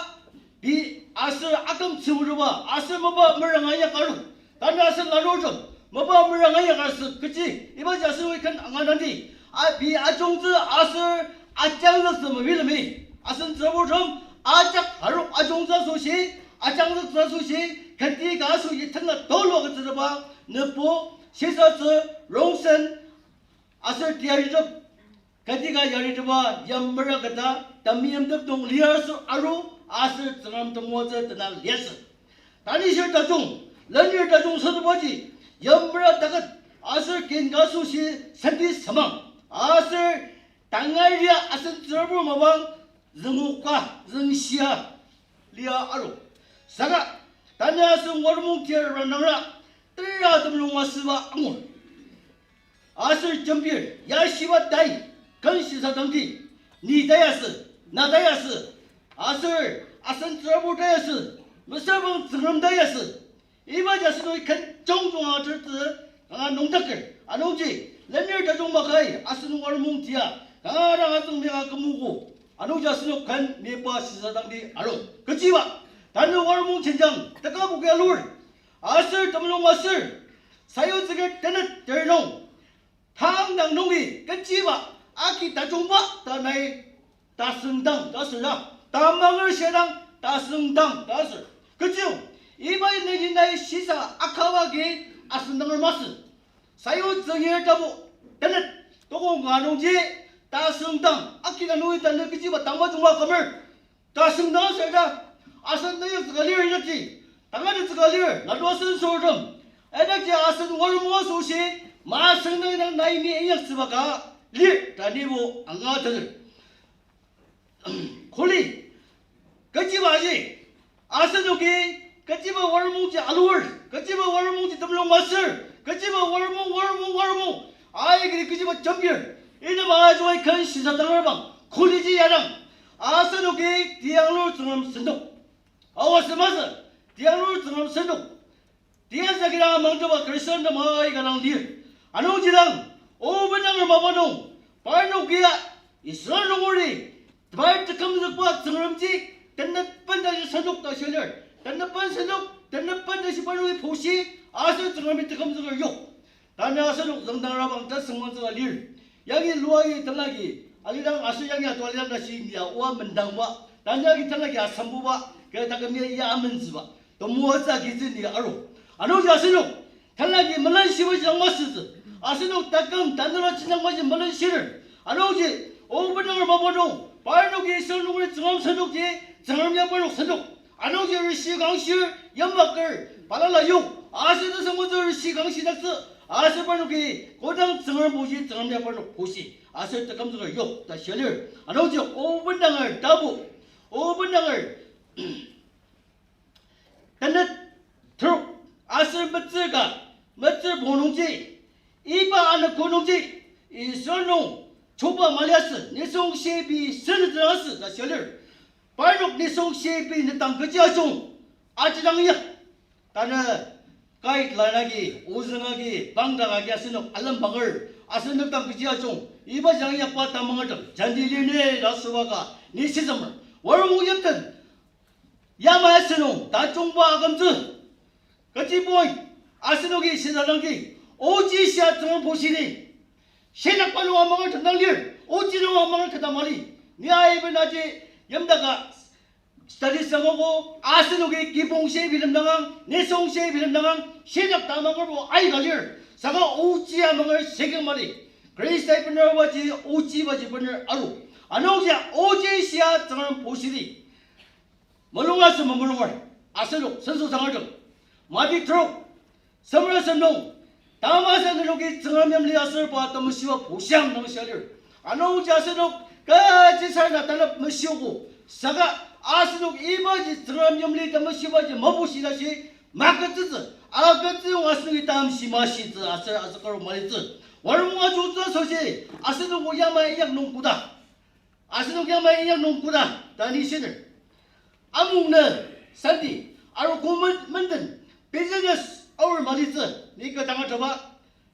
pei aser aküm tsüburuba aser mapa meranga inyaka aru. Tanü aser lanurtem mapa meranga inyaka asü kechi, ibaji aser ken angatangdi. A, pei ajungtsü aser ajangzüktsü mebilemi, asen tsüraburtem ajak arok ajungtsü asoshi, ajangzüktsü asoshi, kati ka asoshi tenla tulu agütsüteba, nübo, shisatsü, rongsen, aser teyarutep, kati ka yarutepba yamera kata temeimtep nung liasü aru, aser Tsüngrem temoatsü tena liasü. Tanishir tajung, lenir tajung sotepbaji, yamera taket, aser kin ka asoshi senti semang, aser tangaria asen tsürabur mapang züngoka züngshia lia aru. Saka, tanü asen warmung tir ranangra, tera temulung masüba angur. Aser jembir, yashiba tai, ken shisadangdi, ni tai asü, na tai asü, aser asen tsürabur tai asü, mesüra bang Tsüngrem tai asü, ibaji asenok ken jungjunga atertsü kanga nüngdaker. Anungji, lenir tajung makai asen warmung tia kanga dang azüng meka kümogo. Anungji asenok ken mipa shisadangdi arung. Kechiba, tanü warmung jenjang tekabuki alur, aser temulung aser sayutsüker tenet ter nung, tang dang nungi kechiba, aki tajungba ta nai tasüngdang ta asüra, tamanger shidang tasüngdang ta asür. Kechiu, iba nai nai shisa akaba agi asüngdanger masü. Sayutsüngir tapu tenet tokong ka nungji tasüngdang, aki dang nungi tanü kechiba tangba jungba kümer. Tasüngdang asüra, asen nüyaktsüka lir idakji, tangatettsüka lir, ladua asen sortem, idakji asen warmung asoshi, masüngdang idang nai ni inyaktsüba ka lir ta nibo angateter. Kuli, kechibaji, asenoki kechiba warmungji alur, kechiba warmungji temulung masür, kechiba warmung, warmung, warmung, aikati kechiba jembir, item ajungai ken shisadangerba kuliji yadang, asenoki tiyanglur Tsüngrem sendok. Aoa sü masü, tiyanglur Tsüngrem sendok. Tiya sakira mangtaba Christian tema aika dang lir. Anungji dang, o bendanger mapa nung, parnok ya Israel nungeri, par tekümzükba Tsüngremji, tenet benda ji sendok ta shilir. Tenet ben sendok, tenet benda ji parnoki pushi, aser Tsüngremi tekümzüker yok. Tanü asenok züngdangrabang tasüngmangtsüka lir. Yangi luagi tanlagi, alidang aser yangi ato alidang tashi ni a oa mendangba, tanü agi tanlagi asambuba, kira taküm ya, ya amentsüba, temoatsü agitsü ni aru. Anungji asenok tanlagi melenshibaji dang masütsü. Asenok taküm tanela jenjang maji melenshir. Anungji, o bendanger mapa nung, parnoki Israel nungeri Tsüngrem sendokji, Tsüngrem ya parnok sendok. Anungji rishi kangshir, yamaker, balala yok, aser tasüngmangtsü rishi kangshidaktsü, aser parnoki kodang Tsüngrem pushi, Tsüngrem ya parnok pushi, aser tekümzüker yok ta shilir. Anungji o bendanger tapu, o bendanger tenet trok, aser metsür ka, metsür punungji, iba anogo nungji, Israel nung chuba maliasü, nisung shibi senetsü asü ta shilir. Parnok nisung shibi nedang kechi ajung, aji dang ya. Tanü guideline agi, ozüng agi, bangdak agi asenok alembanger, asenok dang kechi ajung, iba jang yakba tamangertem jenti lir ni ta süba ka ni shisemer. Warung yimten yamai asenok tajungba akümtsü. Kechi point, asenoki shisadangdi, Ochi shia Tsüngrem bushidi. Shidakba nung amanger tendang lir. Ochi nung amanger tendang mali. Ni aiben aji yimdaka study sangogo, asenoki kibong shi bilemdangang, nisung shi bilemdangang, shidak tamangerbo aika lir. Saka ochi amanger shikeng mali. Khrista bener aji, ochi baji bener aru. Anungji ochi shia Tsüngrem bushidi. Mulung aser mamulungar, asenok senso sangertem. Mati trok, semer asem nung, tamasa nenoki Tsüngrem yimli aser pa temeshiba bushiang nung shia lir. Anungji asenok kaji sarena tanap meshiogo. Saka asenok ibaji Tsüngrem yimli temeshibaji mabushi tashi maketsütsü. Aketsüyong asenoki tamshi mashitsü aser azükaru malitsü. Warunga jutsü asoshi asenok o yamai inyak nung koda. Asenok yamai inyak nung koda ta ni shiner. Amung nü Sunday, arogo men-, menden, business hour malitsü, ni kü tangatetba,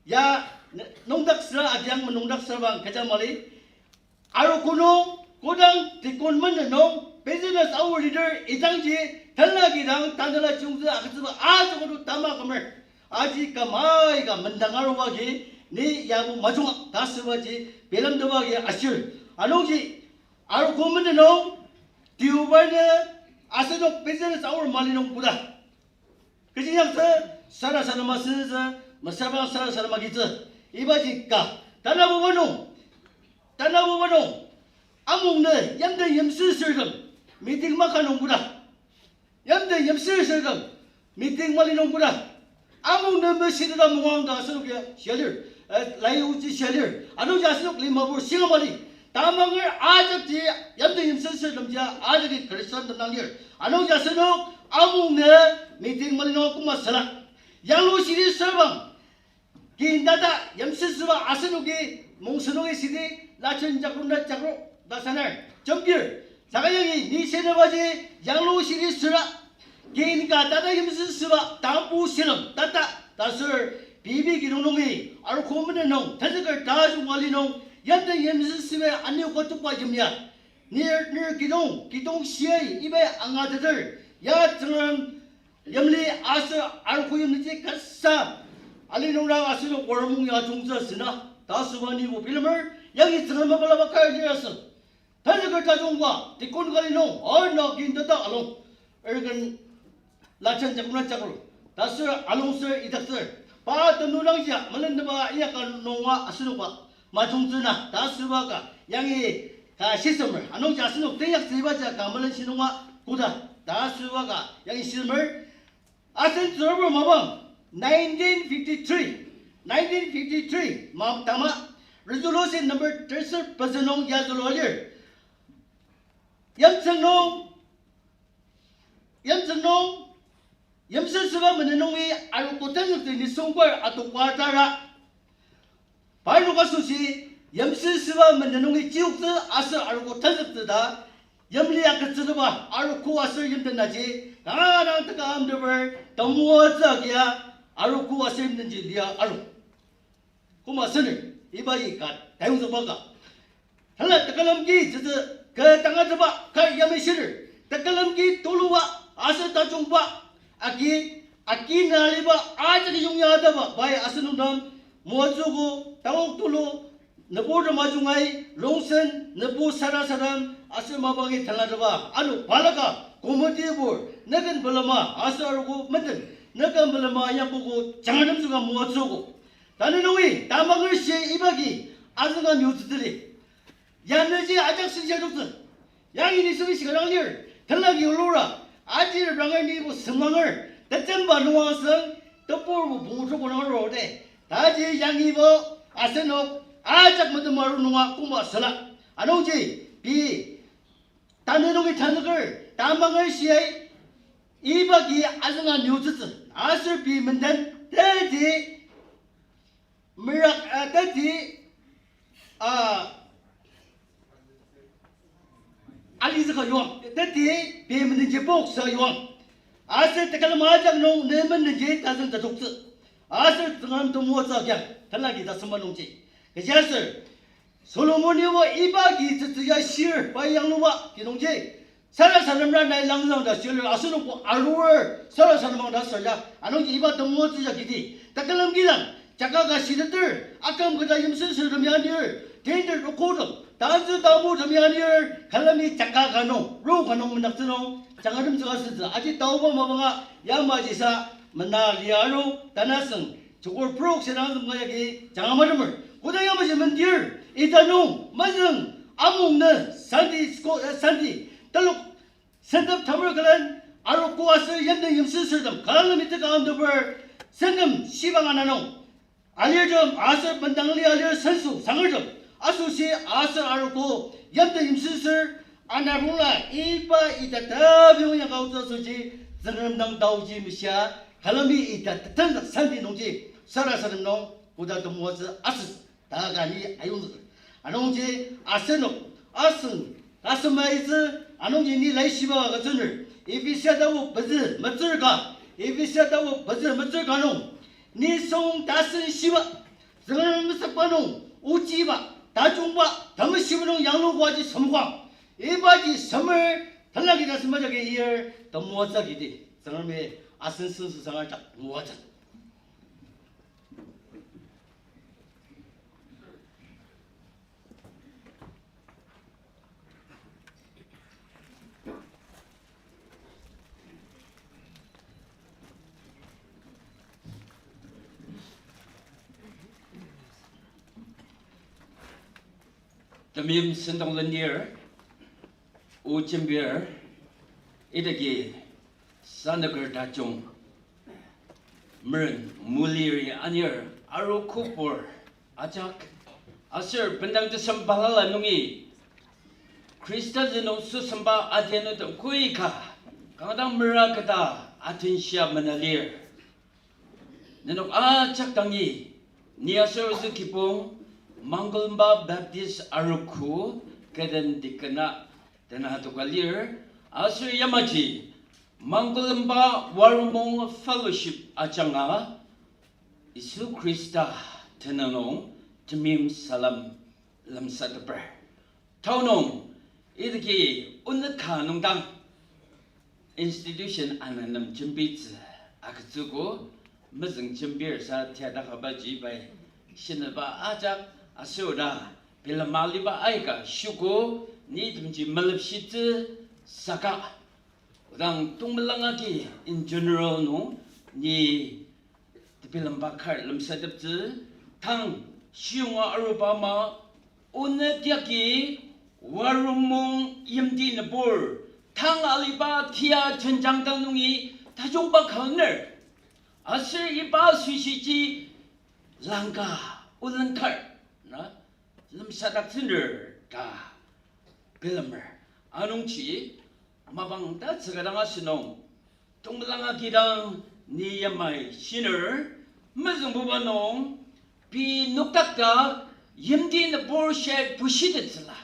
ya, n-, nüngdaksüra adiang menüngdaksüra bang kecha mali. Arogo nung, kodang deacon menden nung, business hour leader idangji, tanla kidang, tanela chiyungtsü agütsüba, ajokodo tama kümer. Aji kü mai ka mendang aruba agi, ni yabo majunga ta asübaji bilemtetba agi ashir. Anungji, arogo menden nung, deobarnü asenok business hour mali nung koda. Kechi inyaktsü, sarasadema sütsü, mesüra bang sarasadema agitsü. Ibaji ka, tanabuba nung, tanabuba nung, amung nü yimden yimsüsürtem, meeting maka nung koda. Yimden yimsüsürtem, meeting mali nung koda. Amung nü meshiteta mungang ta asenok ya shia lir, eh, lai ochi shia lir. Anungji asenok limapur shinga mali. Tamanger ajakji yimden yimsüsürtemji ajakji Khristan temdang lir. Anungji asenok amung nü meeting mali nung koma süla. Yanglu shiri sürbang. Kin tata yimsüsüba asenoki mungsenoki sidi lachen jakru na jakru ta sanar jembir. Saka yangi ni senebaji yanglu shiri süra. Kin ka tata yimsüsüba tambu silem tata ta sür pei pei kinung nungi arogo menden nung tenzüker tajung ali nung yimden yimsüsüba anioka tokba yimya. Nir, nir kidong, kidong shiai iba angateter ya Tsüngrem yimli aser arogo yimliji kasa ali nungra aser warmung ya jungtsü süna ta asüba nibo bilemer, yangi Tsüngrem mapalaba kar lir asü. Tenzüker tajungba, deacon kali nung, arna kin tata alung, erken lachen jakuna jakru, ta sür alung sür idaktsür, pa tenüdangji melendeba inyaka nunga asenokba majungtsü na ta asüba ka yangi ka shisemer, anungji asenok teinyaktsü ibaji ka melenshi nunga koda ta asüba ka yangi shisemer. Asen tsürabur mapang nineteen fifty-three, nineteen fifty-three ma tama resolution number thirty-seven nung ya zülua lir. Yimtsüng nung, yimtsüng nung, yimsüsüba menden nungi arogo tenzüktsü nisungbar atokba tara. Parnok asoshi, yimsüsüba menden nungi chiyoktsü aser arogo tenzüktsü ta, yimli agütsüteba arogo aser yimden aji, kanga dang teka amteper temoatsü agia, arogo aser yimdenji lia aru. Koma sener, ibaji ka tayongzükba ka. Hala tekülem ki tsütsü, kü tangatetba ka yamai shiner, tekülem ki tuluba aser tajungba agi, agi naliba ajak yongya ataba pai asenok dang moatsüogo, takok tulu, nüburtem ajungai, rongsen, nübu sarasadem aser mapangi tangatetba ano balaka, committee bur, nüken pelema aser arogo menden, nüken pelema yakogo, jangatemtsüka moatsüogo. Tanü nungi tamanger shia ibagi azünga miutsütsüli. Yanüji ajak sensa toktsü. Yangi nisung shikarang lir, tenlagi olura, aji ranger nibo semanger, tetemba nunga asüng, tebur bo pungu troko nang rode. Taji yangibo asenok ajak metemaru nunga koma süla. Anungji, pei, tanü nungi tanüker, tamanger shiai, ibagi azünga miutsütsü, aser pei menden, teti, merak, ah, teti, ah, alizüka yuang, teti, pei mendenji poksa yuang. Aser tekülem ajak nung ne mendenji tazüng tatoktsü. Aser Tsüngrem temoatsü agiang, tenlagi tasemba nungji. Kechiaser, Solomon-i o ibagi tsütsü ya shir pa yangluba kinungji, sarasademra nai langzang ta shir asenokbo arur sarasademang ta sür ya, anungji iba temoatsü ya kiti, tekülem kidang, Jaka ka shiteter, aküm keta yimsüsürtem ya anir, tender rokotem, tanzü tamutem ya anir, külemi jaka ka nung, ro ka nung mendaktsü nung, jangatem tsüka sütsü, aji taoba mapanga, yamajisa, mena lia aru, tanasüng, chukur prok sirang zem ka yagi, janga matemer. Koda yamaji mendir, ita nung, mezüng, amung ne, Sunday school, eh, Sunday, telok, sentep tamer külen, arogo aser yimten yimsüsürtem, külemi teka amteper, sentep shiba ngana nung. Alirtem aser bendang li alir senso sangertem, asoshi aser arogo yimten yimsüsür, anarungla iba ita tabi onyaka aotsü asoshi, Tsüngrem dang taoji mishia, külemi ita tetenzük Sunday nungji, sarasadem nung, koda temoatsü asüsü. Ta ka ni ayongzüker. Anungji asenok, asüng, asemaitsü, anungji ni laishiba agütsüner. Ephesa tapu pezü metsür ka, Ephesa tapu pezü metsür ka nung. Nisung tasen shiba, Tsüngrem mesükba nung, ochiba, tajungba, temeshiba nung yanglua ji semkang. Ibaji semer, tanlaki ta sema jagi ir, temoatsü kiti. Tsüngremi asen senso sangertak moatsü. Temeim sentong lenir, o jembir, idaki sanüker tajung, meren muliri anir, aru kübur ajak, aser bendang tesem balala nungi, Khrista zünung süsemba adianutem koika, kanga dang mera keta atenshia mena lir. Nenok ajak dangi, ni aser ozü kibong, Mangkolemba Baptist Arogo, kü den dikena, tena toka lir, aser yamaji, Mangkolemba Waromung Fellowship ajanga, Yisu Khrista tenüng nung temeim salem lemsateper. Tanü nung, idaki onük ka nung dang institution ana nem jembitsü agütsüogo, mezüng jembir sa tiadakaba ji pai shinaba ajak aser oda bilema aliba aika shiogo, ni temji melepshitsü saka, odang tongmelanga ki in general nung ni tebilemba kar lemsateptsü, tang shiyonga aruba ama, onük yagi Waromung yimti nübur, tang aliba tia jenjang dang nungi tajungba ka aner. Aser iba süshiji langka, olen kar, na, lemsadaktsüner ta bilemer. Anungji, mapang ta tsükadang asünung, tongmelanga kidang ni yamai shiner, mezüngbuba nung, pei nokdak dak yimti nübur shia bushitettsüla.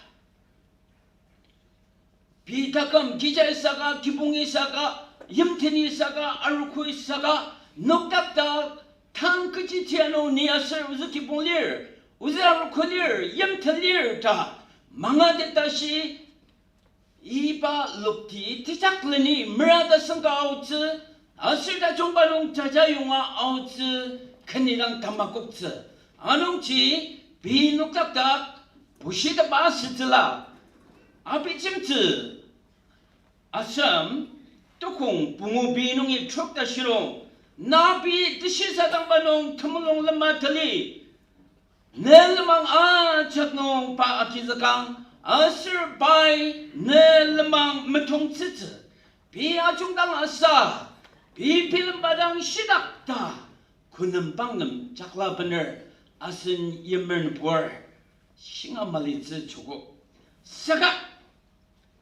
Pei taküm kija isaka, kibong isaka, yimten isaka, arogo isaka, nokdak dak tang kechi tia nung ni aser ozü kibong lir, ozü arogo lir, yimten lir ta mangatet tashi, iba lokti tejakleni mera tasüngka aotsü, aser tajungba nung jaja yonga aotsü, kü nidang tamakoktsü. Anungji pei nokdak dak bushitepba asütsüla. Abijemtsü, asem, tukong pungu pei nungi trok ta shirong, na pei teshisadangba nung temulung lema tali. Ne lenmang ajak nung pa agizükang, aser pai ne lenmang metongtsütsü. Pei ajungdang asa, pei bilemba dang shidak ta, kunembang nem jakla bener, asen yimer nübur, shinga malitsü joko. Saka,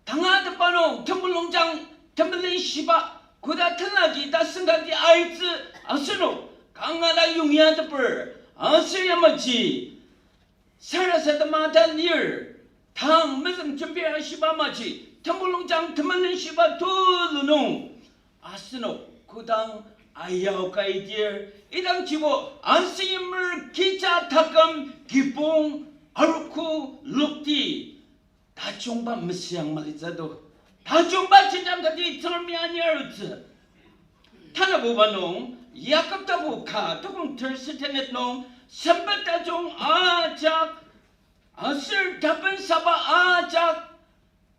tangatetba nung temulungjang temelen shiba, koda tenlaki tasüngkati aitsü asenok, kanga dang yongyateper, aser yamaji sarasadema ta lir, tang mezüng jembir ashiba amaji, temulungjang temelen shiba tulu nung, asenok kodang ayao ka idir, idangjibo asen yimer kija taküm kibong arogo lokti tajungba mesüang malitsü do. Tajungba jenjang kati Tsüngremi ani arutsü. Tanabuba nung, Yakob tapu ka tokong terse tenet nung, sempet tajung ajak, aser tapensaba ajak,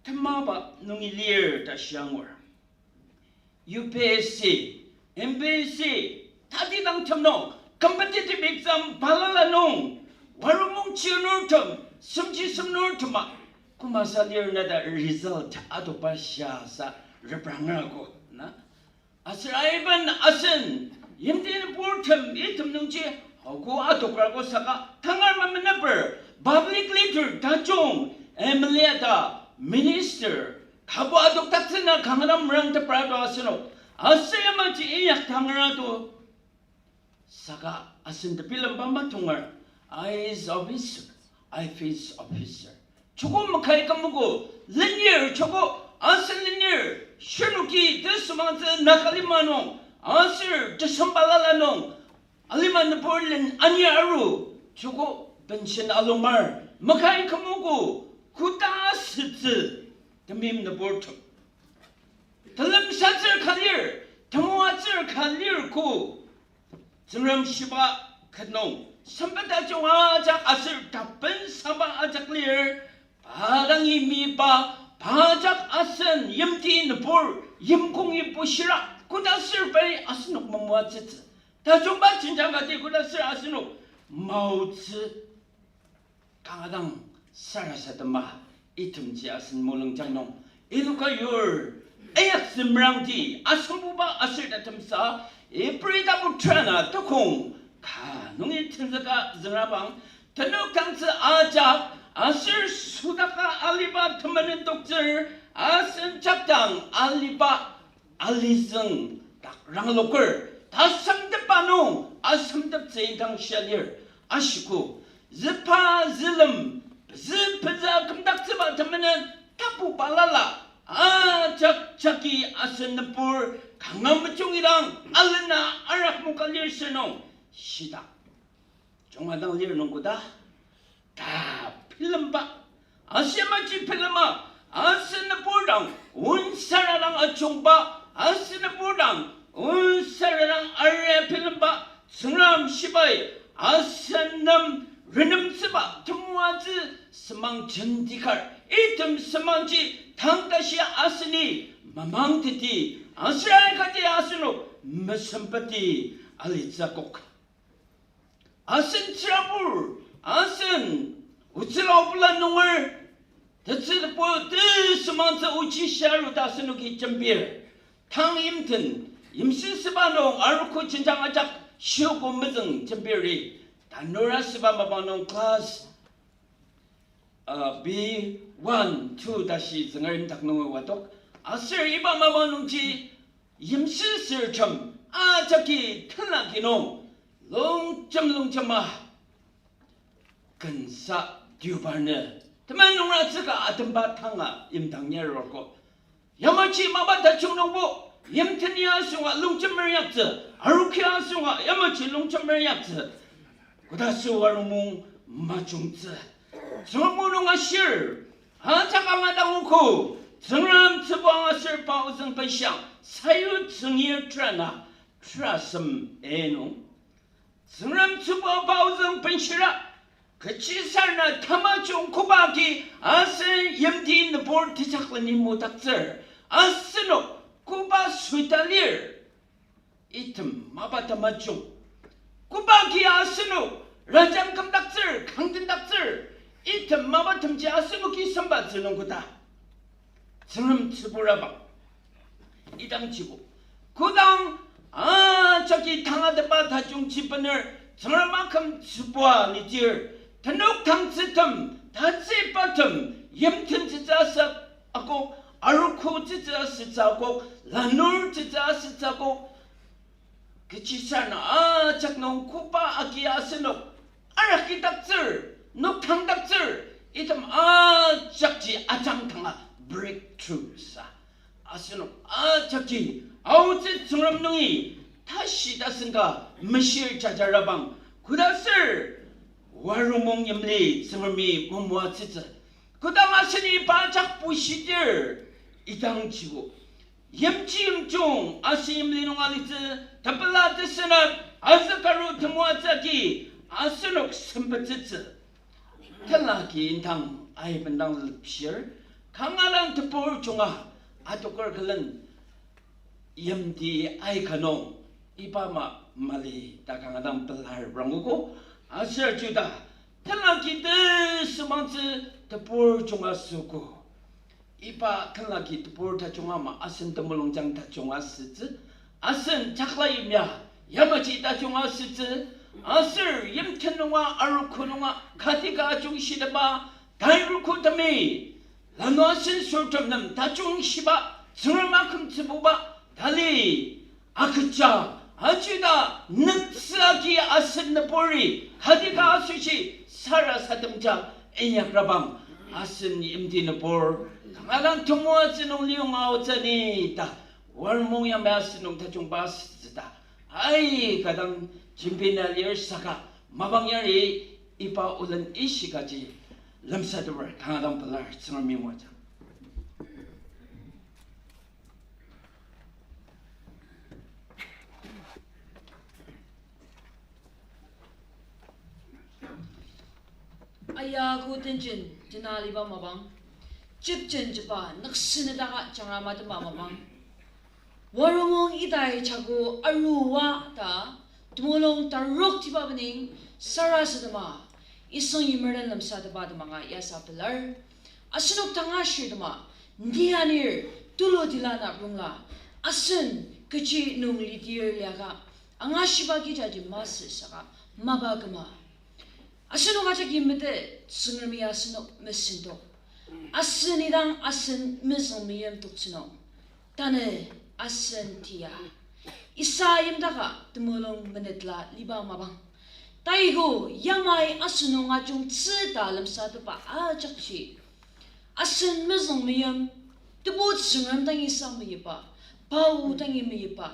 temaba nungi lir ta shia angur. U P S C, M P S C, tatidang tem nung, competitive exam balala nung, warumung chirnurtem, semji semnurtema, kümasa lir na ta result adokba shia sa reprangako, na. Aser aiben asen, yimti nüburtem item nungji, aogo adokrako saka tangar mameneper, public leader tajung, M L A ta, minister, kabo adokdaktsüna kanga dang merangtepra to asenok. Aser yamaji inyak tangar to. Saka asen tebilemba matonger, I A S officer, I P S officer. Joko makai kümogo, lenir joko, asen lenir, shirnoki tesümangtsü Naga lima nung, aser tesem balala nung, alima nübur len ani aru, joko pension alomar, makai kümogo, koda sütsü, temeim nüburtem. Telemsatsür ka lir, temoatsür ka lir ko. Tsüngrem shiba ket nung, sempet tajung ajak aser tapensaba ajak lir, pa dangi miba, pa ajak asen yimti nübur, yimkongi bushira, koda aser pai asenok memoatsütsü. Tajungba jenjang kati koda aser asenok maotsü. Kanga dang sarasadema itemji asen mulungjang nung, iloka yur, ayaktsü merangdi, asembuba aser tatemsa, Ibri tapu terana tokong, ka nungi tenzüka züngrabang, tenük tangtsü ajak, aser sudaka aliba temenen toktsür, asen jakdang aliba alizüng dak rangloker, tasemtepba nung asemteptsü indang shia lir, ashiko, züpa zülem, pezü pezü kümdaktsüba temenen tapu balala, ajak jagi asen nübur kanga mejungi dang alena arak moka lir sür nung, shidak junga dang lir nung koda, ta bilemba, aser yamaji bilema, asen nübur dang, onsara dang ajungba, asen nübur dang, onsara dang aria bilemba, Tsüngrem shibai, asen nem renemtsüba, temoatsü semang jenti kar, item semangji tang tashi aseni mamangteti, aser aikati asenok mesempeti alitsü akok. Asen tsürabur, asen otsüla obula nunger, tetsübo tesümangtsü ochi shiaru ta asenoki jembir. Tang yimten, yimsüsüba nung arogo jenjang ajak shiogo mezüng jembiri. Tanur asüba mapang nung class, uh, B one, two tashi Tsüngrem dak nungi watok. Aser iba mapang nungji yimsüsürtem ajaki tenlaki nung longjem longjema kensa deobarnü temen nungratsüka atemba tanga yimdang yarorko. Yamaji mapa tajung nungbo, yimten ya asünga longjemer yaktsü, arogo ya asünga yamaji longjemer yaktsü. Koda süa arumong majungtsü. Tsüngrem o nung ashir, ajak angadang ogo, Tsüngrem tsübu angasür pa ozüng benshang, sayutsü ngir terana, terasem e nung. Tsüngrem tsübu pa ozüng benshira, kechisarena tamajung koba agi asen yimti nübur tejakleni modaktsür, asenok koba suita lir. Item mapa tamajung. Koba agi asenok rajang kümdaktsür, kangtendaktsür. Item mapatemji asenoki sembatsü nung koda. Tsüngrem tsüburabang. Idangjibo. Kodang ajaki tangatetba tajungji bener, Tsüngrem aküm tsübua lidir, tenük tangtsütem, tatsübatem, yimten tsütsü asütsü akok, arogo tsütsü asütsü akok, lanur tsütsü asütsü akok, kechisarena ajak nung koba agi asenok arakidaktsür, nokdangdaktsür, item ajakji ajangdanga breakthrough sa. Asenok ajakji aotsü Tsüngrem nungi tashi tasen ka meshir jajarabang, koda aser warumong yimli Tsüngremi momoatsütsü. Kodang aseni pa ajak bushidir, idangjibo yimji yimjung asen yimli nung alitsü, tepela tesünep, azükaru temoatsü agi asenok sempettsütsü. Tenlaki indang aibendang lepshir, kanga dang tebur junga adoker külen yimti aika nung iba ama mali ta kanga dang pelar rangugo, aser juda tenlaki tesümangtsü tebur junga süogo. Iba tenlaki tebur tajung ama asen temulungjang tajung asütsü, asen jakla yimya yamaji tajung asütsü, aser yimten nunga arogo nunga kati ka ajungshiteba, tai rokotemi, lanur asen sürtem nem tajung shiba, Tsüngrem akümtsübuba, tali, akecha, ajuda, nüktsü agi asen nüburi kati ka asoshi sarasademja inyakrabang, asen yimti nübur kanga dang temoatsü nung liyonga aotsü ni ta, Waromung yamai asen nung tajungba asütsü ta aika dang jembina lir saka, mapang yari iba olen ishikaji lemsateper kanga dang pelar, Tsüngremi moajang. Aya ko tenjen tena aliba mapang, jepjen jepa nüksünetaka jangra matema mapang, Waromung idai jago arua ta temulung tarok tiba bening sarasadema, isüng yimerden lemsatepa temanga yasa pelar. Asenok tanga shirtema, ni anir tulu tila na rongla, asen kechi nung lidir liaka, angashiba kijaji masü saka mapa küma. Asenok ajaki mete, Tsüngremi asenok mesendok. Asen idang asen mezüng meyim toktsü nung, tanü asen tia isa yimdaka temulung menetla liba mapang, taiko yamai asenok ajungtsü ta lemsatepa ajakji, asen mezüng meyim, Tebu Tsüngrem dangi sa meyipa, pa o dangi meyipa,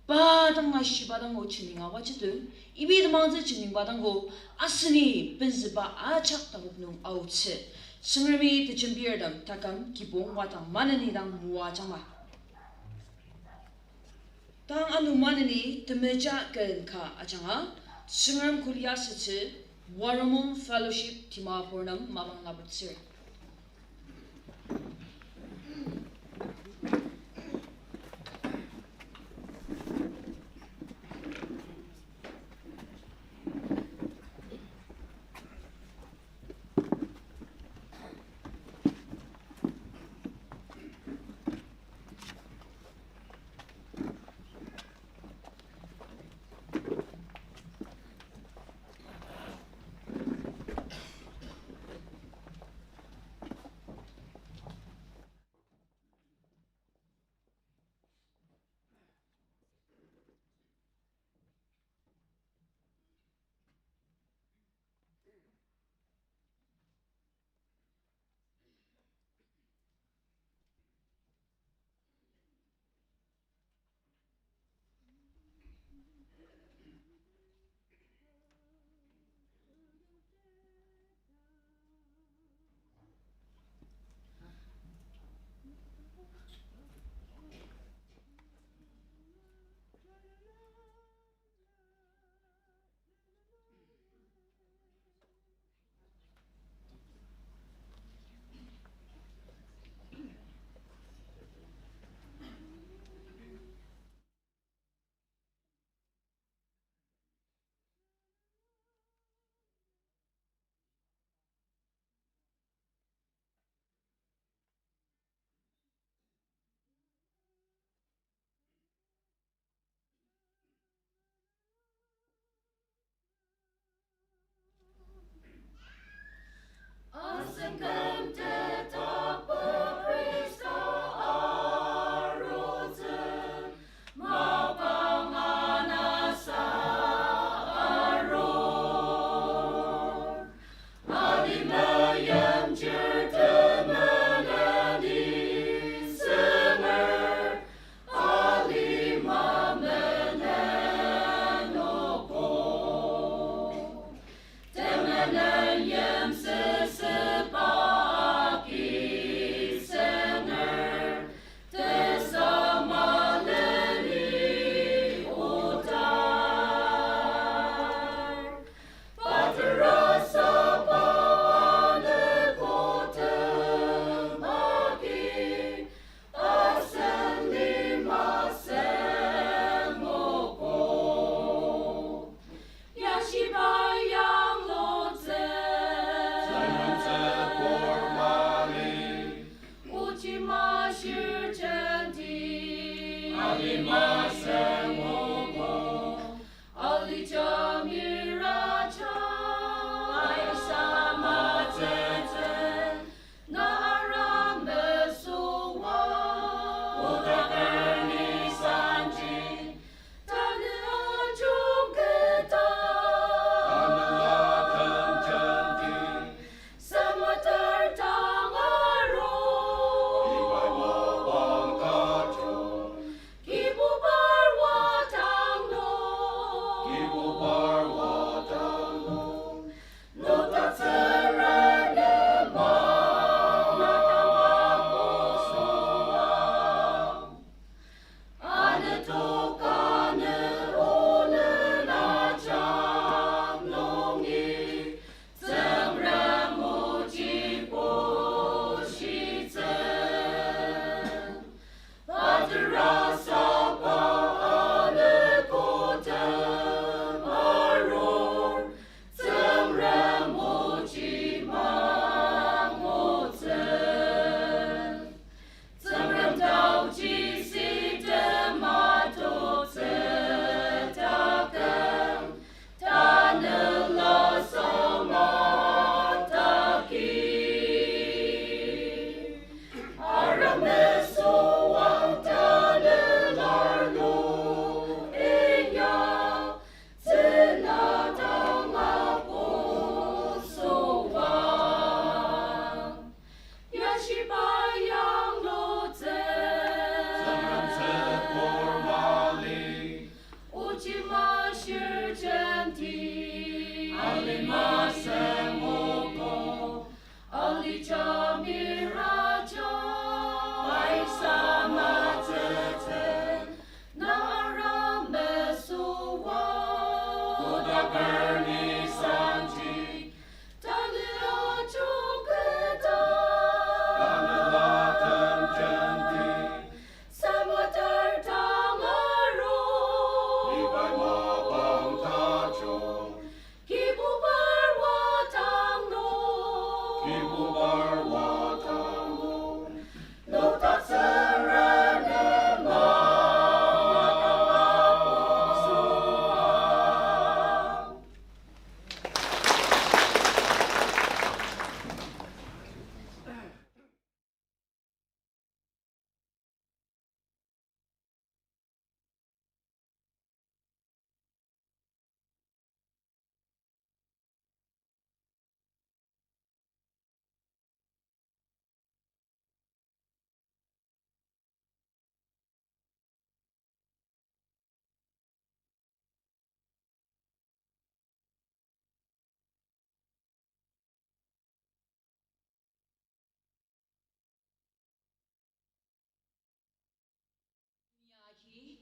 pa dang ashiba dang o jeni ngua jidong, ibi temangtsü jeningba dang o, aseni benzüba ajak takok nung aotsü. Tsüngremi tejembirtem taküm kibong wadang maneni dang moajangma. Tang ano maneni temeja ken ka ajanga, Tsüngrem kuli asütsü, Waromung Fellowship Dimapur nem mapang lapoktsür.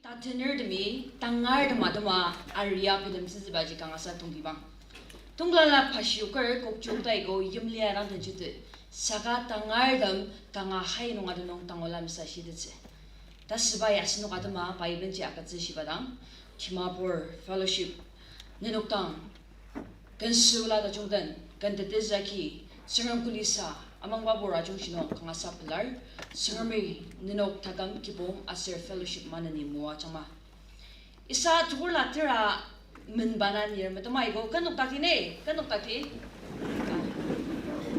Tatenertemi tangartem atema aria bilemtsütsübaji kangasa tongtibang. Tongtilala pashiyoker kokchok taiko yimlia dang tenjite, saka tangartem kanga hai nung atenung tangula mesashitettsü. Tasüba ya asenok atema pai benji agütsü shiba dang, Dimapur Fellowship nenok dang kensüla tajung den, ken tetezü agi, Tsüngrem kulisa, amangbabur ajungshi nung kangasa pelar, Tsüngremi nenok taküm kibong aser fellowship maneni moajangma. Isa tukurla tera menbana nir metema aiko, ken nokdakti ne, ken nokdakti.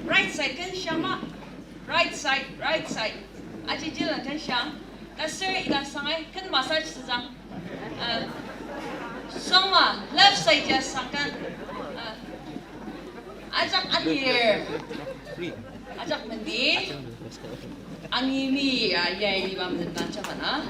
Right side ken shiang ma. Right side, right side. Aji jila ken shiang. Taser ida sangai ken massage sejang. Uh, sangma, left side ya sangkan. Uh, ajak adir. Ajak mendi. Angimi ya, ya, iba mendan jabana.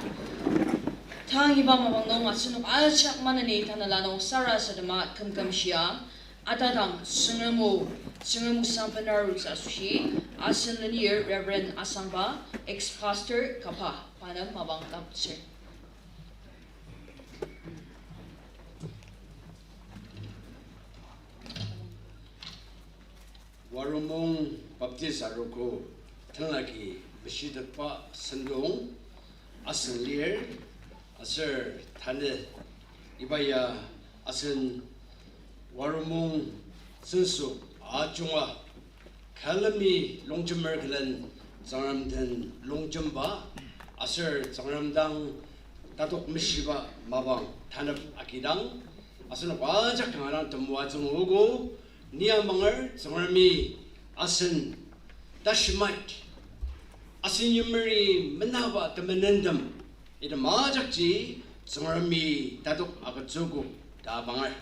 Tang iba mapang nung asenok ajak maneni tanela nung sarasadema kümküm shia, atadang Tsüngrem o, Tsüngrem o sang benarutsü asoshi, asen lenir Reverend Asangba, ex-pastor Kapa, pa nem mapang taputsür. Waromung Baptist arogo tenlaki meshitetba sentong asen lir, aser tanü iba ya asen Waromung tsünsok ajunga külemi longjemer külen Tsüngrem den longjemba, aser Tsüngrem dang tatok meshiba mapang tanep agidang, asenok ajak kanga dang temoatsü nguogo, ni amanger Tsüngremi asen tashimait, asen yimeri menaba temenentem, item ajakji Tsüngremi tatok agütsüogo ta amanger.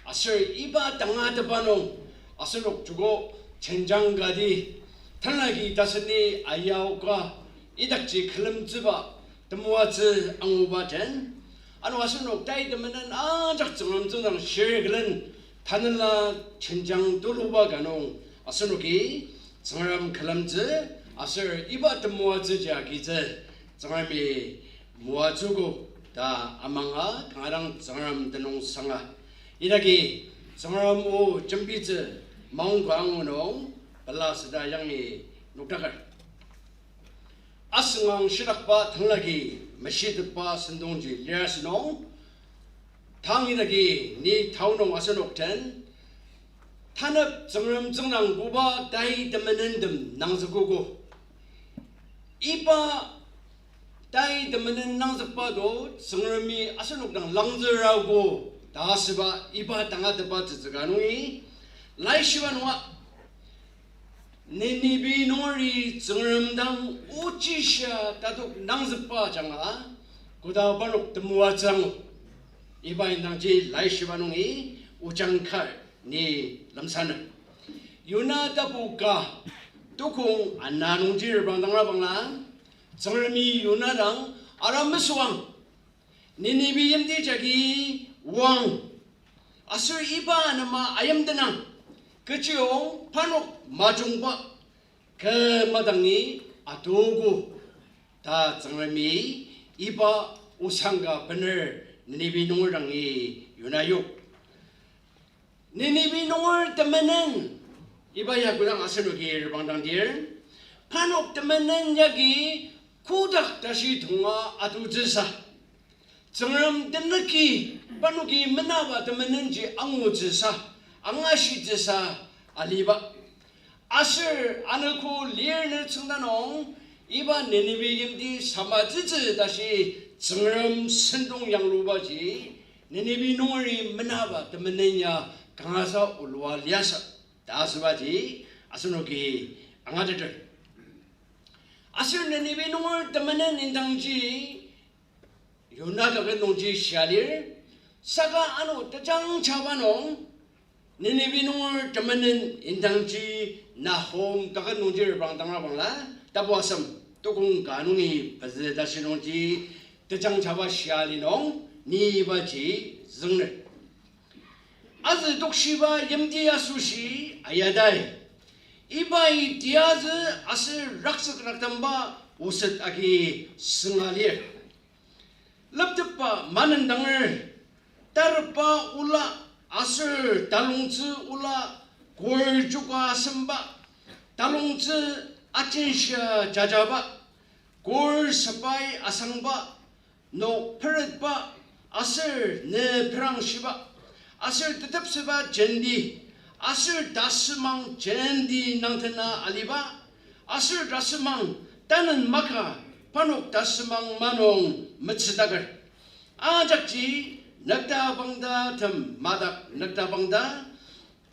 Aser iba tangatetba nung asenok joko jenjang kati, tanlaki taseni ayaoka idakji külemtsüba temoatsü anguba den, ano asenok tai temenen ajak Tsüngrem tsüngdang shir külen tanela jenjang tuluba ka nung asenoki Tsüngrem külemtsü aser iba temoatsüji agitsü Tsüngremi moatsüogo ta amanga kanga dang Tsüngrem tenüngsanga. Idaki Tsüngrem o jembitsü maongka angu nung pela süda yangi nokdaker. Asengang shitakba tanlaki meshitetba sentongji lir asünung, tang idaki ni tao nung asenok den tanep Tsüngrem tsüngdang koba tai temenentem nangzükogo. Iba tai temenen nangzükba to Tsüngremi asenok dang langzürago ta asüba iba tangatetba tsütsüka nungi, laishiba nunga Ninibi nungeri Tsüngrem dang ochishia tatok nangzükba ajanga koda parnok temoatsü angu. Iba indangji laishiba nungi ojang kar ni lemsaner. Yona tapu ka, tukong ana nungji reprangdangra bangla, Tsüngremi Yona dang ara mesüang, Ninibi yimti jagi oang, aser iba anema ayimtenang, kechiyong parnok majungba kü madangi atogo ta Tsüngremi iba osang ka bener Ninibi nunger dangi Yona yok. Ninibi nunger temenen, iba ya kodang asenoki reprangdangdir, parnok temenen yagi kotak tashi tonga atutsüsa, Tsüngrem tenüki parnoki menaba temenenji angutsüsa, angashitsüsa aliba. Aser anogo lir nü tsüngda nung, iba Ninibi yimti samatsütsü tashi Tsüngrem sentong yanglubaji, Ninibi nungeri menaba temenen ya kangasa olua liasü ta asübaji asenoki angateter. Aser Ninibi nunger temenen indangji Yona kaket nungji shia lir, saka ano tejang jaba nung, Ninibi nunger temenen indangji Nahum kaket nungji reprangdangra bangla, tapu asem, tukong ka nungi pezü tashi nungji tejang jaba shia li nung, ni ibaji züngner. Azü tokshiba yimti asoshi ayadai, ibai tiazü aser rakzük raktemba oset agi sünga lir. Leptepba manendanger, tarepba ola aser talongtsü ola, kor joka asemba, talongtsü ajenshia jajaba, kor sepai asangba, nok peretba, aser ne perangshiba, aser tetepsüba jenti, aser tasümang jenti nangtena aliba, aser tasümang tanen maka, parnok tasümang manung metsüdaker. Ajakji nüktabangtatem madak nüktabangta,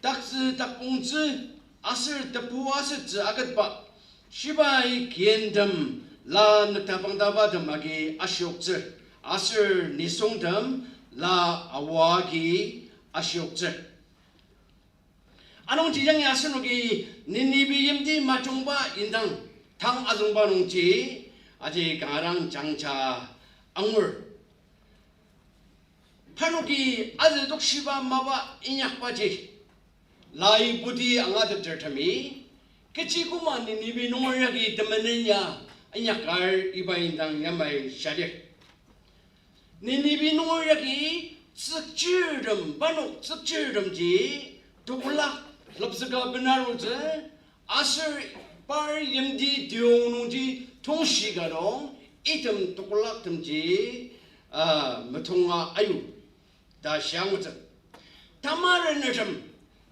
taktsü takpongtsü aser tepu asütsü aketba, shibai kintem la nüktabangtabatem agi ashioktsür, aser nisungtem la aoa agi ashioktsür. Anungji yangi asenoki Ninibi yimti majungba indang tang azüngba nungji aji kanga dang jangja angur. Parnoki azü tokshiba mapa inyakbaji lai pudi angatetertemi, kechi koma Ninibi nunger yagi temenen ya inyakar iba indang yamai shalir. Ninibi nunger yagi tsükchirtem, parnok tsükchirtemji tokolak lepsüka benarutsü, aser par yimti tiyong nungji tongshi ka nung item tokolaktemji, ah, metonga ayu ta shiangutsü. Tamarenertem,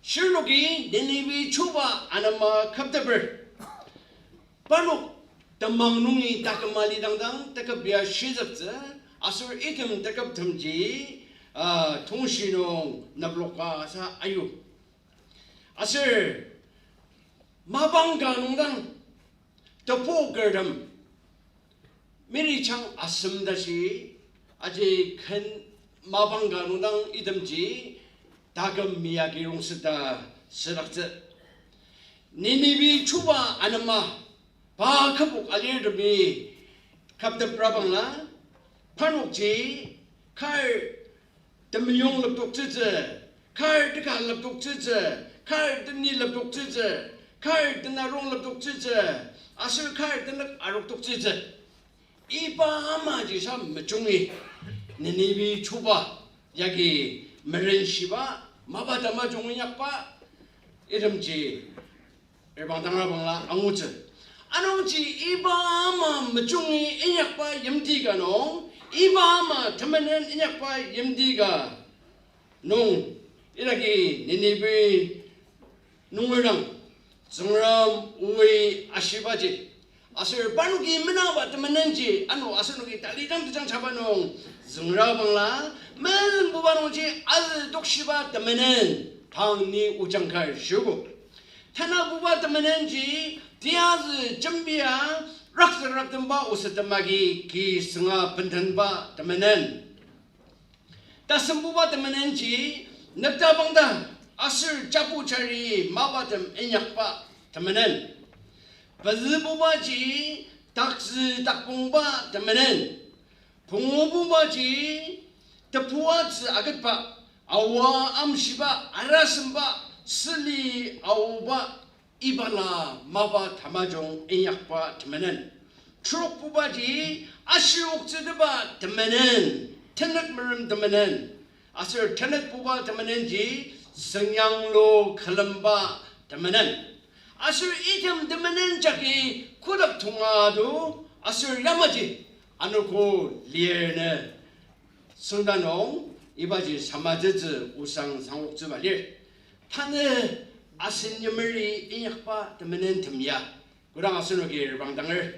shirnoki Ninibi chuba anema küpteper, parnok temang nungi taküm alidangdang teküp ya shizüktsü, aser item teküptemji, ah, tongshi nung nübloka sa ayu. Aser mapang ka nungdang tepokertem mirichang asem tashi, aji ken mapang ka nungdang itemji taküm miyagi rongset ta südaktsü. Ninibi chuba anema pa kübok alirtemi küpteprabangla, parnokji kar temeyong leptoktsütsü, kar teka leptoktsütsü, kar teni leptoktsütsü, kar tenarong leptoktsütsü, aser kar tenük aroktoktsütsü. Iba amaji sa mejungi, Ninibi chuba yagi merenshiba, mapa tamajung inyakba, itemji reprangdangra bangla angutsü. Anungji iba ama mejungi inyakba yimti ka nung, iba ama temenen inyakba yimti ka nung, idaki Ninibi nunger dang Tsüngrem oi ashibaji, aser parnoki menaba temenenji, ano asenoki talidang tejang jaba nung züngra bangla, melenbuba nungji azü tokshiba temenen tang ni ojang ka shiogo. Tanabuba temenenji, tiyazü jembia rakzü raktemba osetema agi ki sünga bendenba temenen. Tasembuba temenenji, nüktabangta aser jabu jari mapatem inyakba temenen. Pezübubaji, takzü takpongba temenen. Pungububaji, tepuatsü aketba, aoa amshiba, arasemba, süli aoba, ibala mapa tamajung inyakba temenen. Trokbubaji, ashiroktsüteba temenen, tenük merem temenen. Aser tenetbuba temenenji, süngyanglu külemba temenen. Aser item temenen jagi kotak tonga do, aser yamaji anogo lir ne. Süngdanung ibaji samatsütsü osang sangoktsüba lir. Tanü asen yimeri inyakba temenentem ya, kodang asenoki reprangdanger,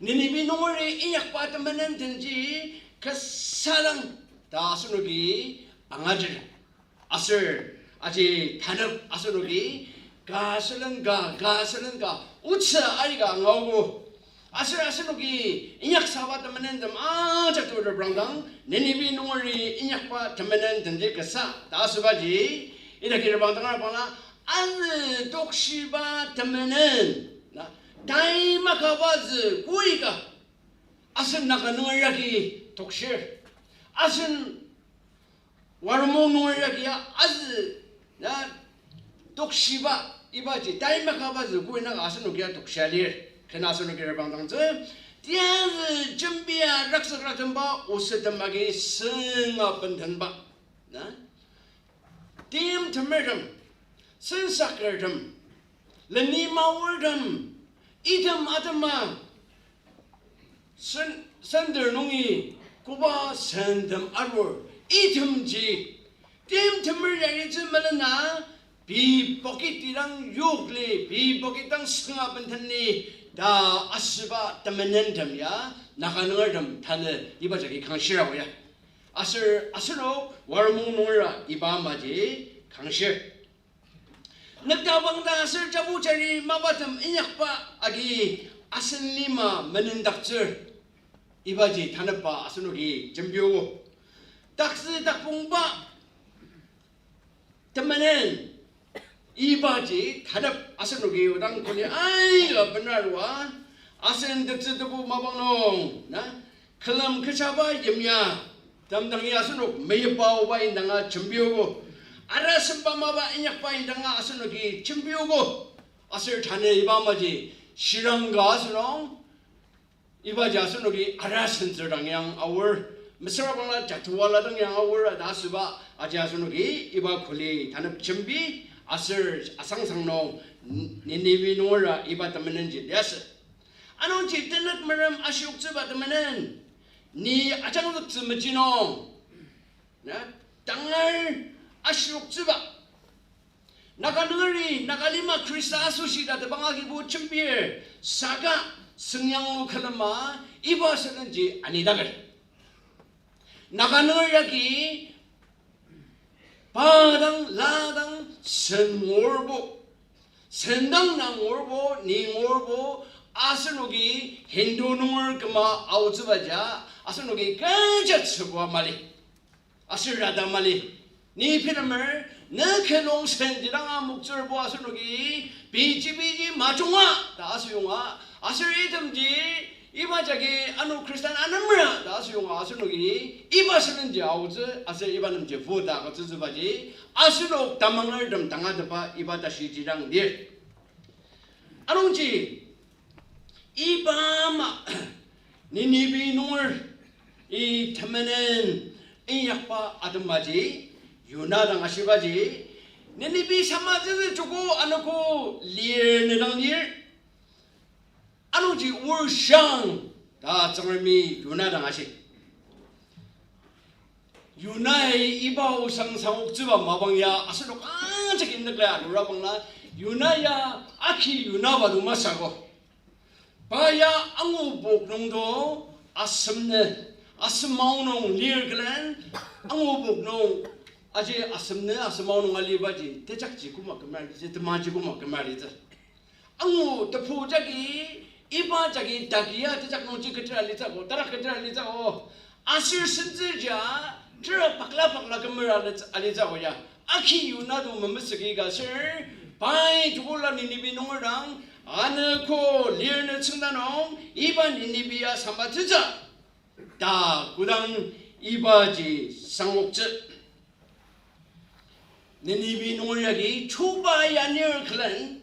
Ninibi nungeri inyakba temenentemji kasa dang ta asenoki angajar. Aser aji tanep asenoki ka sülen ka, ka sülen ka, otsü aika angaogo. Aser asenoki inyaksaba temenentem ajak to reprangdang, Ninibi nungeri inyakba temenentem ji kasa ta asübaji, idaki reprangdang ara bangla, azü tokshiba temenen, na, tai makaba zü koika, asen Naga nunger yagi tokshir. Asen Waromung nunger yagi ya azü, na, tokshiba, ibaji tai makaba zü koi naka asenoki ya tokshia lir. Kena asenoki reprangdangtsü, Tiazü jembia raksakratemba osetema agi senga bendenba. Na? Timtemertem, sensakertem, leni maortem, item atema, sen-, sender nungi koba sentem arur, itemji, timtemer yaritsü melena, pei pocket idang yokli, pei pocket dang senga bendeni, ta asüba temenentem ya, Naga nungertem tanü iba jagi kangshir aoa. Aser asenok Waromung nungera iba amaji kangshir. Nüktabang ta aser jabo jari mapatem inyakba agi asen lima menendaktsür. Ibaji tanepba asenoki jembiogo. Taktsü takpongba temenen ibaji tanep asenoki odang koni aika benarua, asen tetsü tebu mapang nung, na, külem kechaba yimya, tamdangi asenok meyipa oba indanga jembiogo. Arasemba mapa inyakba indanga asenoki jembiogo. Aser tanü iba amaji shiranga asenok, ibaji asenoki arasentsür dang yang aor, mesüra bangla jatuala dang yang aor ta asüba, aji asenoki iba kuli tanep jembi, aser asangsang nung Ninibi nungera iba temenenji liasü. Anungji tenük merem ashioktsüba temenen, ni ajangzüktsü meji nung, na, tangar ashioktsüba. Naga nungeri, Naga lima Khrista asoshi ta tebang agibo jembir, saka sengyanglu külema, iba sülenji anidaker. Naga nunger yagi, pa dang, la dang, sen ngurbo, sen dang na ngurbo, ni ngurbo, asenoki Hindu nunger küma aotsübaja, asenoki kecha tsübua mali. Aser rata mali. Ni bilemer, ne kenung sen jidang amoktsürbo asenoki, pei ji pei ji majunga ta asüyonga, aser itemji, iba jagi ano Khristan anemra ta asüyonga asenoki, iba sülenji aotsü, aser iba nemji vote agütsütsübaji, asenok tamangertem tangatetba iba tashi jidang lir. Anungji, iba ama, Ninibi nunger, i temenen, inyakba atemaji, Yona dang ashibaji, Ninibi sama tsütsü joko anogo lir ne dang lir. Anungji orshang ta Tsüngremi Yona dang ashi. Yonai iba osang sangoktsüba mapang ya asenok ajak indakla alura bangla, Yona ya aki Yonaba do masü ko. Pa ya angupok nung do asem nü, asem maong nung lir külen, angupok nung aji asem nü, asem maong nung alibaji, tejakji koma kümer alitsü, temaji koma kümer alitsü. Angu tebu jagi, iba jagi dagi ya tejak nungji keter alitsü ko, tarak keter alitsü ko. Aser sentsüja, tera pakla pakla kümer alitsü, alitsü ko ya. Aki Yona do memesüki ka aser, pai joko la Ninibi nunger dang, ano ko lir ne tsüngda nung, iba Ninibi ya sama tsütsü. Ta kodang ibaji sangoktsü. Ninibi nunger yagi chuba yanir külen,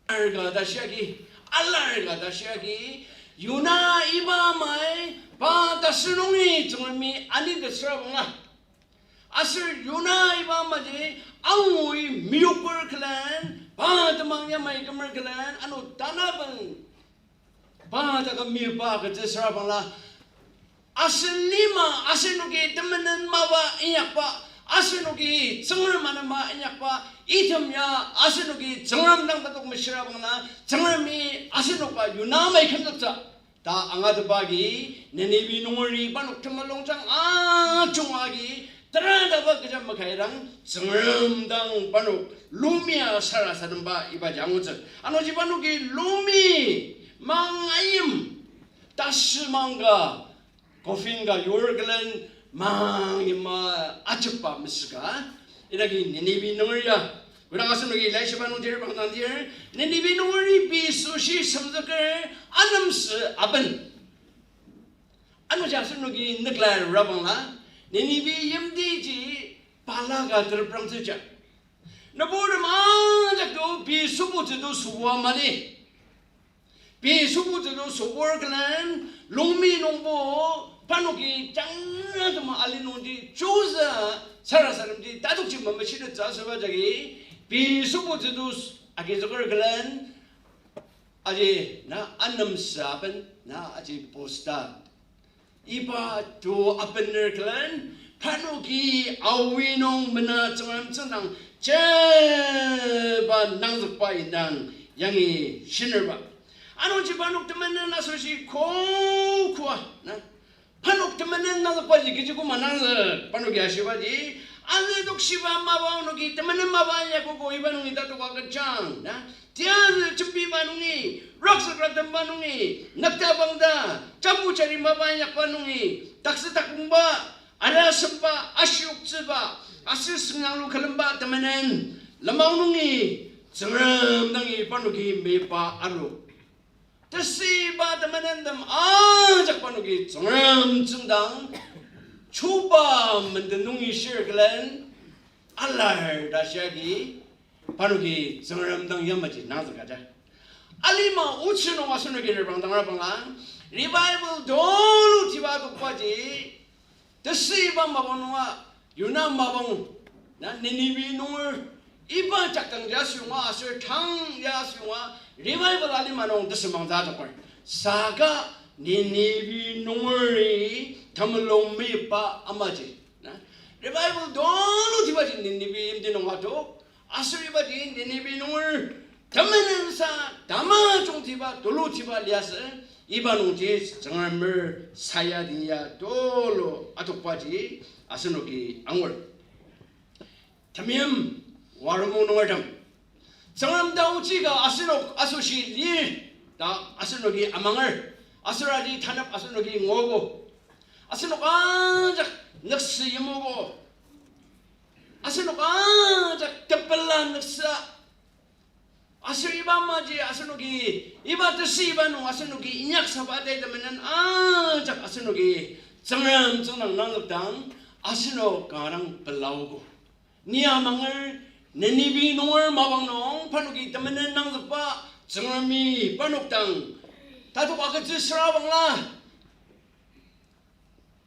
arka ta shiagi, alar ka ta shiagi, Yona iba amai, pa tasü nungi Tsüngremi ani tesüra bangla. Aser Yona iba amaji angui miyoker külen, pa temang yamai kümer külen, ano tanaben pa taküm miba agütsü süra bangla, asen lima, asenoki temenen mapa inyakba, asenoki Tsüngrem anema inyakba, item ya asenoki Tsüngrem dang tatok meshira bangla, Tsüngremi asenokba Yona amai kümzüktsü. Ta angatetba agi, Ninibi nungeri parnok temulungjang ajunga agi, terataba kecha makaidang, Tsüngrem dang parnok lumia sarasademba ibaji angutsü. Anungji parnoki lumi, mang ayim, tasümang ka, coffin ka yur külen, mang yima ajepba mesüka, idagi Ninibi nunger ya. Kodang asenoki laishiba nungji reprangdangdir, Ninibi nungeri pei süshi semzüker anemsü aben. Anungji asenoki nükla rabangla, Ninibi yimtiji pala ka tereprangtsüja. Nüburtem ajak to pei sübutsü to sübua mali. Pei sübutsü nung sobur külen, lungmi nungbo, parnoki jangra tema ali nungji, chuza, sarasademji, tadokji mameshitettsü asüba jagi, pei sübutsü nung agizüker külen, aji na anemsa aben, na aji posta. Iba to abener külen, parnoki awi nung mena Tsüngrem tsüngdang, jeba nangzükba indang yangi shinerba. Anungji parnok temenen asoshi kokua, na? Parnok temenen nangzükbaji kechi koma nangzük, parnoki ashibaji, azü tokshiba mapa onoki temenen mapa inyakogo iba nungi tatoka kechang, na? Tiazü jembiba nungi, raksak raktemba nungi, nükta bangta, japu jari mapa inyakba nungi, taksü takongba, ara semba, ashioktsüba, aser süngyanglu külemba temenen, lenmang nungi, Tsüngrem dangi parnoki meyipa aru. Tesüiba temenentem ajak parnoki Tsüngrem tsüngdang, chuba menden nungi shir külen, alar ta shiagi, parnoki Tsüngrem dang yamaji nangzükaja. Alima otsü nung asenoki reprangdangra bangla, revival tulu tiba tokbaji, tesüiba mapang nunga, Yona mapang, na Ninive nunger, iba jakdangji asüyonga aser tang ya asüyonga, revival alima nung tesümangtsü adoker. Saka Ninive nungeri temulung meyipa amaji, na, revival tulu tibaji Ninive yimti nung atok, aser ibaji Ninive nunger temenensa tamajungtiba tulu tiba liasü, iba nungji Tsüngremer sayadi ya tulu adokbaji asenoki angur. Temeim waromung nungertem, Tsüngrem ta ochi ka asenok asoshi lir ta asenoki amanger, aser aji tanep asenoki nguogo. Asenok ajak nüksü yimogo. Asenok ajak tepela nüksa. Aser iba amaji asenoki, iba tesüiba nung asenoki inyaksaba ate temenen ajak asenoki Tsüngrem tsüngdang nangzükdang, asenok kanga dang pelaogo. Ni amanger, Ninive nunger mapang nung parnoki temenen nangzükba Tsüngremi parnok dang tatok agütsü süra bangla,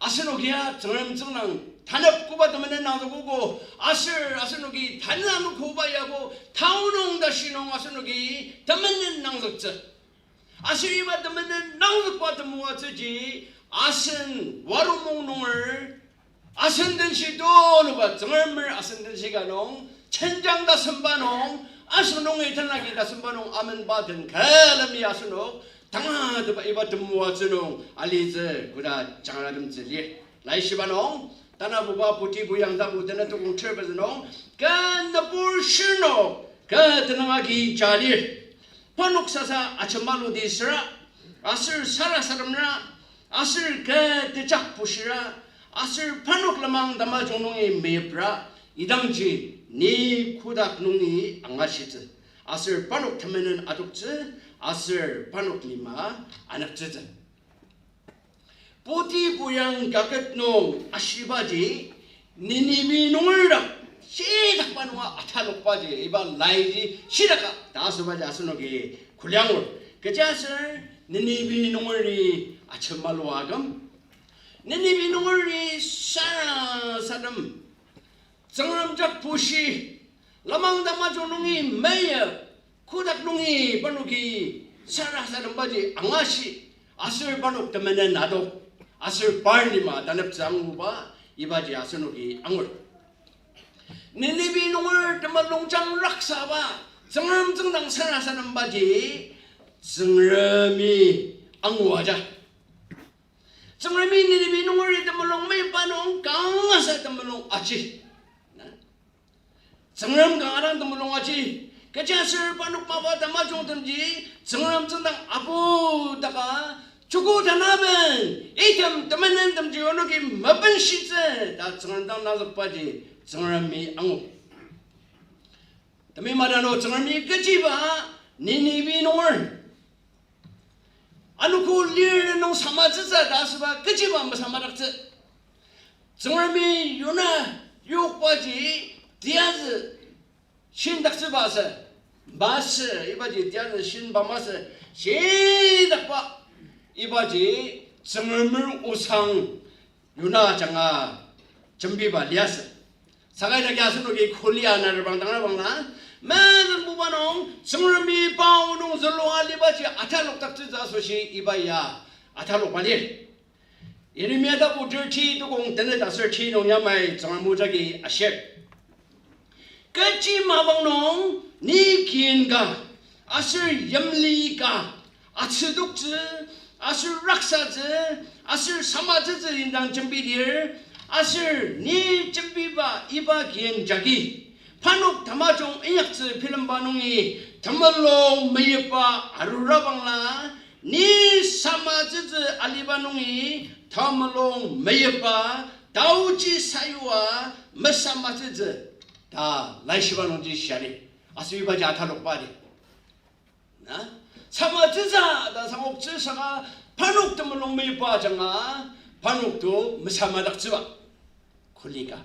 asenok ya Tsüngrem tsüngdang tanep koba temenen nangzükogo, aser asenoki tanü anogoba yabo, tao nung tashi nung asenoki temenen nangzüktsü. Aser iba temenen nangzükba temoatsüji, asen waromung nunger, asen denshi tuluba Tsüngremer asen denshi ka nung, jenjang tasemba nung, asenok nungi tenlaki tasemba nung amenba den külemi asenok tangatetba iba temoatsü nung alitsü koda jangratemtsü lir. Laishiba nung, Tanabuba Puti Buyang tapu tena tukong ter pezü nung, kü nübur shirnok, kü tenüng agi ja lir. Parnok sasa ajemaludi süra, aser sarasademra, aser kü tejak pushira, aser parnok lenmang tamajung nungi meyipra, idangji ni kotak nungi angashitsü, aser parnok temenen adoktsü, aser parnok lima aneptsütsü. Puti Buyang kaket nung ashibaji, Ninive nunger dak, shidakba nunga atalokbaji, iba laiji shidaka ta asübaji asenoki küleangur. Kechiaser Ninive nungeri ajemalua aküm, Ninive nungeri sarasadem, Tsüngrem jak pushi, lenmang tamajung nungi meyip, kotak nungi parnoki sarasadembaji angashi, aser parnok temenen adok, aser par lima taneptsü anguba, ibaji asenoki angur. Ninive nunger temulung jang raksaba, Tsüngrem tsüngdang sarasadembaji, Tsüngremi anguaja. Tsüngremi Ninive nungeri temulung meyipa nung kangasa temulung aji. Na? Tsüngrem kanga dang temulung aji. Kechiaser parnok mapa tamajungtemji, Tsüngrem tsüngdang apu daka, joko tanaben, item temenentemji onoki mabenshitsü, ta Tsüngrem dang nangzükbaji, Tsüngremi angu. Temeim adano Tsüngremi kechiba, Ninive nunger anogo lir nung samatsütsü ta asüba kechiba mesamadaktsü. Tsüngremi Yona yokbaji tiyazü shindaktsüba asü. masü, ibaji tianü shinba masü, shidakba, ibaji Tsüngremer osang Yona ajanga jembiba liasü. Saka idaki asenoki kuli ana reprangdangra bangla, mezüngbuba nung, Tsüngremi pa o nung zülua libaji atalokdaktsütsü asoshi iba ya atalokba lir. Yeremia tapu thirty tukong tenet aser ti nung yamai Tsüngrem o jagi ashir. Kechi mapang nung ni kin ka, aser yimli ka, atsütoktsü, aser raksatsü, aser samatsütsü indang jembidir, aser ni jembiba iba kin jagi, parnok tamajung inyaktsü bilemba nungi temulung meyipa arurabangla, ni samatsütsü aliba nungi temulung meyipa taoji sayua mesamatsütsü ta laishiba nungji shia lir. Aser ibaji atalokba di. Na? Samatsütsü ta sangoktsü saka parnok temulung meyipa ajanga parnok to mesamadaktsüba. Kuli ka.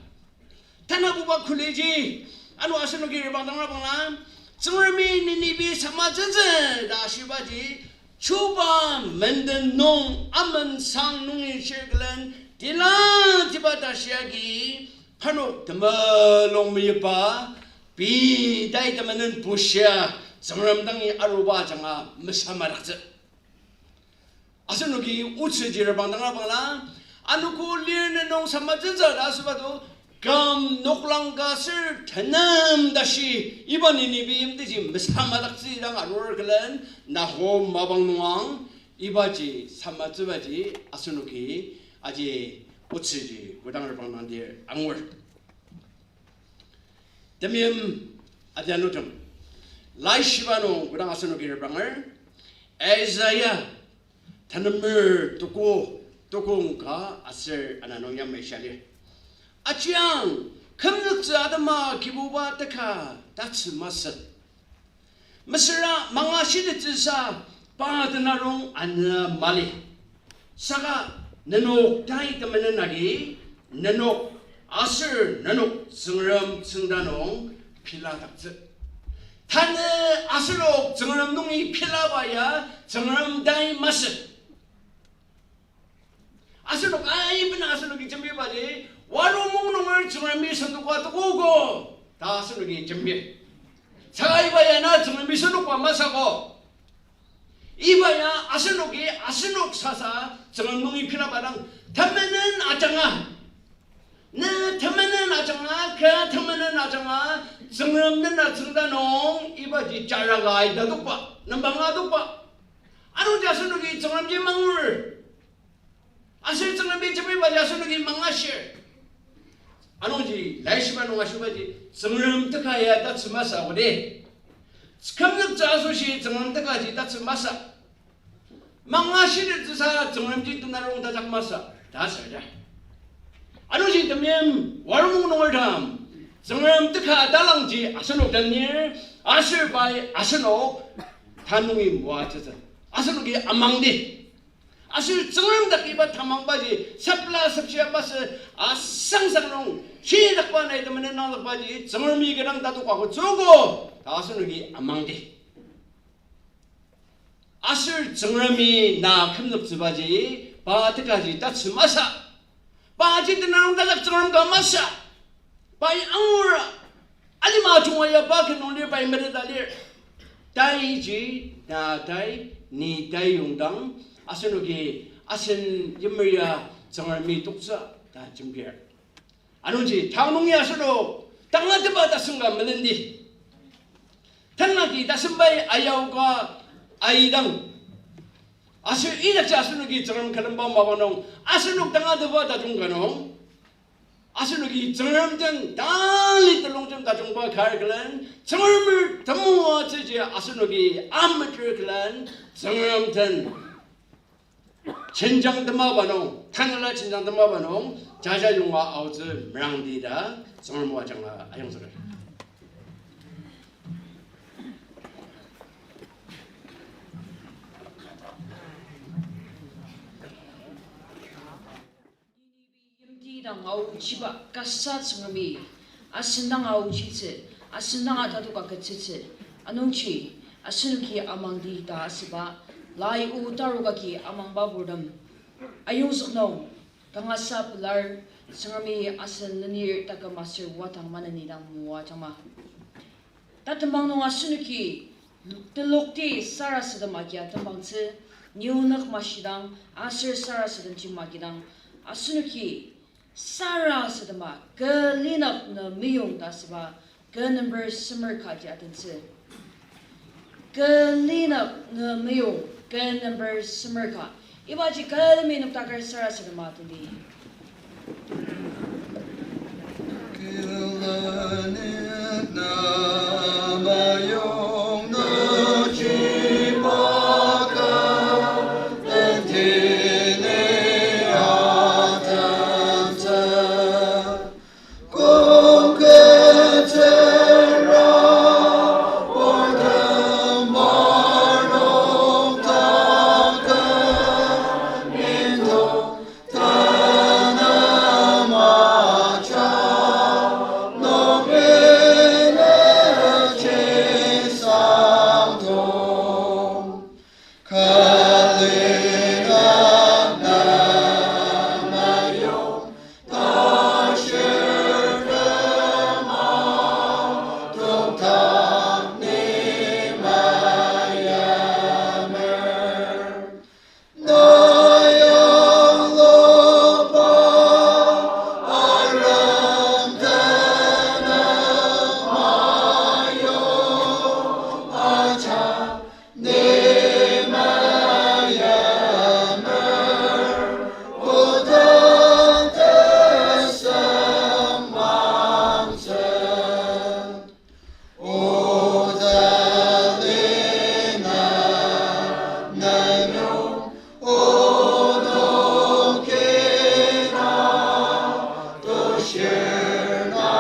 Tanabuba kuliji, ano asenoki reprangdangra bangla, Tsüngremi Ninibi samatsütsü ta ashibaji, chuba menden nung amensang nungi shir külen, tila tiba ta shia agi, parnok temulung meyipa, pei tai temenen bushia, Tsüngrem dangi aruba ajanga mesamadaktsü. Asenoki otsüji reprangdangra bangla, anogo lir ne nung samatsütsü ta asüba to, küm noklang ka aser tenem tashi, iba Ninibi yimtiji mesamadaktsü dang arur külen, Nahum mapang nungang, ibaji samatsübaji asenoki aji otsüji kodang reprangdangdir angur. Temeim adianutem, laishiba nung kodang asenoki repranger, Isaiah tenemer tuko, tukong ka aser ana nung yamai shia lir. Ajiang, kümzüktsü atema Kibuba teka tatsü masü. Mesüra manga shitettsüsa pa tenarong anü mali. Saka nenok tai temenen agi, nenok aser nenok Tsüngrem tsüngda nung piladaktsü. Tanü asenok Tsüngrem nungi pilaba ya Tsüngrem tai masü. Asenok aibena asenoki jembibaji, waromung nunger Tsüngremi sendokba tokogo, ta asenoki jembir. Saka iba ya na Tsüngremi sendokba masü ko. Iba ya asenoki asenok sasa Tsüngrem nungi pilaba dang temenen ajanga. Ne temenen ajanga, kü temenen ajanga, Tsüngrem nena tsüngda nung ibaji jaraka aita tokba, nembanga tokba. Anungji asenoki Tsüngremji mangur. Aser Tsüngremi jembibaji asenoki mangashir. Anungji laishiba nung ashibaji Tsüngrem teka ya tatsü masü odi. Kümzüktsü asoshi Tsüngrem tekaji tatsü masü. Manga shitettsüsa Tsüngremji tenarong tajak masü ta asür ja. Anungji temeim waromung nungertem, Tsüngrem teka talangji asenok den lir, aser pai asenok tanungi moatsütsü. Asenoki amangdi. Aser Tsüngrem dak iba tamangbaji, sepla sepshia masü, asangsang nung, shidakba nai temenen nangzükbaji, Tsüngremi kü dang tatok agütsüogo, ta asenoki amangdi. Aser Tsüngremi na kümzüktsübaji, pa tekaji tatsü masü. Paji tenarong tajak Tsüngrem ka masü. Pai angur, alima junga ya pa ken nung lir, pai mereta lir. Taiji, na tai, ni tai yongdang, asenoki asen yimer ya Tsüngremi toktsü ta jembir. Anungji tang nungi asenok tangatetba tasemba melendi. Tanaki tasembai ayauka aidang. Aser idakji asenoki Tsüngrem külemba mapa nung, asenok tangatetba tajung ka nung, asenoki Tsüngrem den tali telongjem tajungba kar külen, Tsüngremer temoatsüji asenoki ameter külen, Tsüngrem den jenjang temaba nung, tanela jenjang temaba nung, jaja yonga aotsü merangdi ta, Tsüngrem o ajanga ayongzüker. Yimti dang aochiba kasa Tsüngremi, asen dang aochitsü, asen dang atatoka ketsütsü, Anungji, asenoki amangdi ta asüba, lai o taru kagi amangba purtem ayongzük nung kangasa pelar, Tsüngremi asen lenir taküm aser wadang maneni dang moajangma. Ta tembang nung asenoki telokti sarasadem agia tembangtsü, neonük mashidang aser sarasademji magidang, asenoki sarasadema kü linük nü meyong ta asüba, kü number semer ka ji atentsü. Kü linük nü meyong, kü number semer ka. Ibaji külemi noktaker sarasadema atenti. Kü linük nü meyong nü jibaka tentini atentsü. Kong ketsüra purtem parnok taküm nindong tanü maja nung inüji sangdong. Kü linük nü meyong, ta shirkema tongtang ni meyimer. Na yangluba arem tenük mayong aja ni meyimer, oda tesem mangtsü. Oda linük nü meyong, onok kina toshir na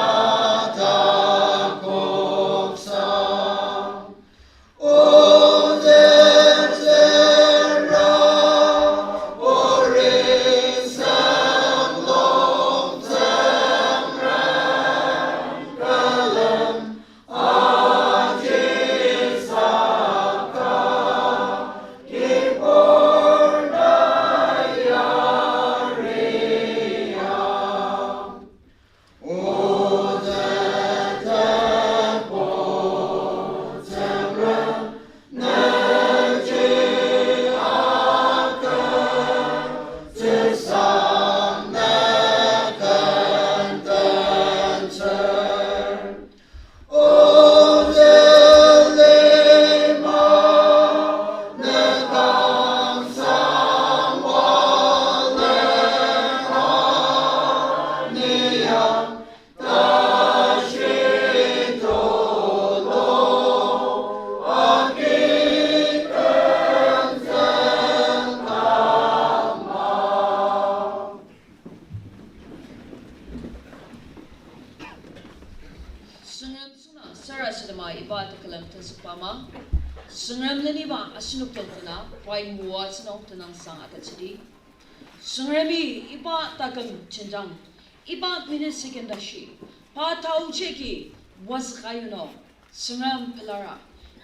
takoksa. Oda tsüra ori senglong Tsüngrem külem aji saka kibur na yariang. Oda tepo Tsüngrem nüji aküm tsüsang nü kententsür. Oda lima nü kangsangbalen aniang tashi tulu agi kensen kama. Tsüngrem tsüngdang sarasadema iba tekülem tenzükba ama, Tsüngrem leniba asenok den tena, pai moatsü nung tenüngsang agütsüdi. Tsüngremi iba taküm jenjang, iba minute second tashi, pa taoji agi wazüka yunung, Tsüngrem pelara,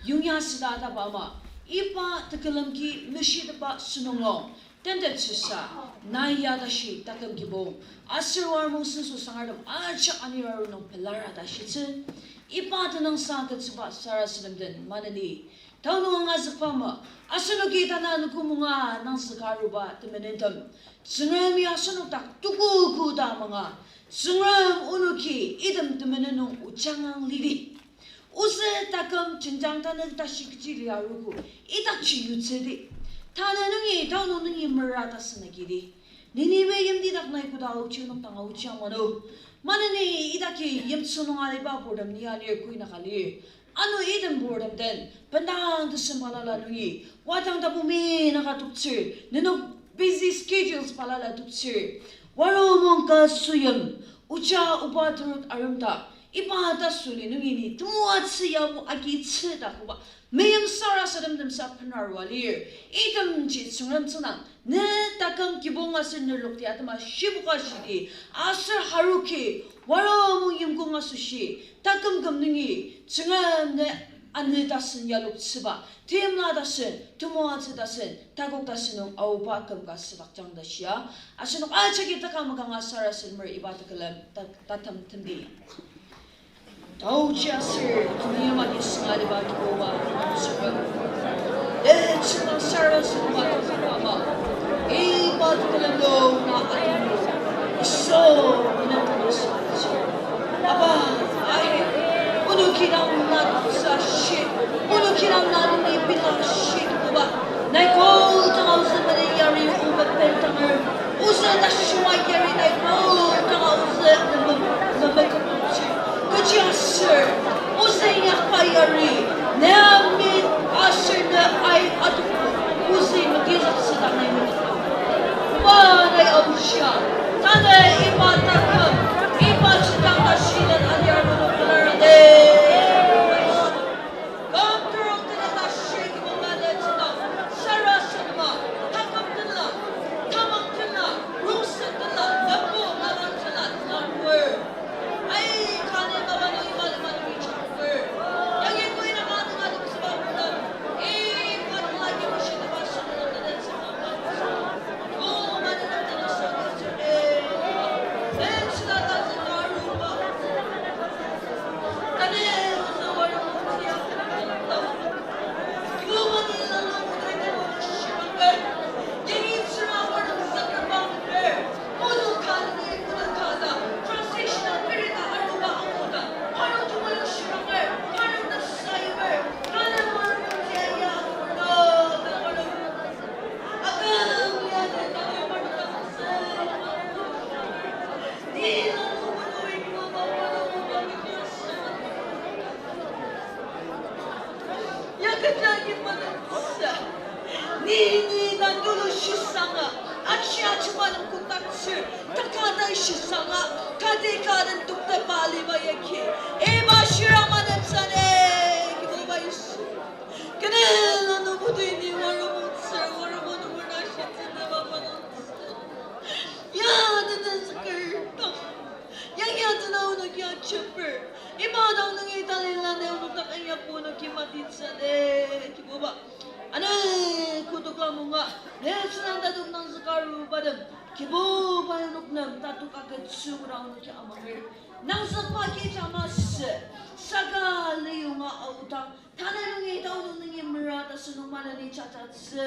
yongya süda ataba ama, iba tekülem ki meshitepba sünung nung, tentettsüsa, nai ya tashi taküm kibong, aser Waromung senso sangartem ajak anir aru nung pelara ta shitsü, iba tenüngsang agütsüba sarasadem den maneni, tanü angazükba ama, asenoki tanü anogo munga nangzüka aruba temenentem, Tsüngremi asenok dak tuku koda manga, Tsüngrem onoki item temenen nung ojangang lidi. Ozü taküm jenjang tanü tashi kechi lia arogo, idakji yutsüdi. Tanü nungi, tanü nungi mera ta sünagidi. Ninive yimti dak nai koda aochi onok dang aochi angmano. Maneni idaki yimtsü nung aliba purtem ni alir koinaka lir. Ano item purtem den, bendang tesem balala nungi, wadang tapu mi naka toktsür, nenok busy schedules balala toktsür, Waromung ka süyim, oja oba terut aremdak, iba tasüli nungi ni temoatsü yabo agitsü ta koba, meim sarasademdemsa benarua lir, itemji Tsüngrem tsüngdang, ne taküm kibong aser ne lokti atema shibuka shidi, aser haruki, Waromung yimkong asoshi, taküm küm nungi, Tsüngrem ne Anü tasen yaloktsüba, timla tasen, temoatsü tasen, takok tasen nung aoba küm ka südakjang ta shia. Asenok ajaki taka makanga sarasademer iba tekülem ta-, tatem temdi. Taochi aser temeim agi sünga liba Kibuba Tsüngrem. Lechina sarasadema tokaba. Iba tekülem nung na atenbo. Yisu, ina tena sarasadema. Aba, ai, onoki dang na sa shi, onoki dang na ni pila shi Kibuba. Nai kotanga ozü mene yari o mepen tanger, ozü na shiwa yari nai kotanga ozü meme-, meme-, kechi aser, ozü yakba yari, ne ami aser ne ai ato, ozü mekizaktsü dang nai mene. Kibuba nai aoshia, tanü iba taküm, iba chidang ta shinen aliar nung pelarade. Küm terok tena ta shi Kibuba ne tsüda, sarasadema, taküm tenla, tamang tenla, rongsen tenla, nübo mapang tenla, tenla ruer. Ai, kane mapa nungi mali mali mi chang ruer. Yangi koi na ma tenga tem süba ruer. Ai, kane la ki ma shi teba sünü na tena tsüba. Ya kecha ni manatsa. Ni, ni na tulu shisanga. Achi achi manung kutaktsür. Takata shisanga. Kati kaden tukte paliba yaki. Iba shira manatsa ne. Kibuba Yisu. Kene lanu budui ni warumu tsür, warumu nubur na shitsü na ba manatsa. Ya, tete züker tam. Yangi atena onoki ajeper. Iba dang nungi talila ne onok dak inyaku onoki matitsü ne, Kibuba. Ane, kotokla munga, ne sünan tatok nangzüka arubatem. Kibuba onok nem tatok agütsü kodang onoki amanger. Nangzükba kija masü, saka liyonga aodang, tanü nungi taonung nungi mera ta sünung maneni chachatsü,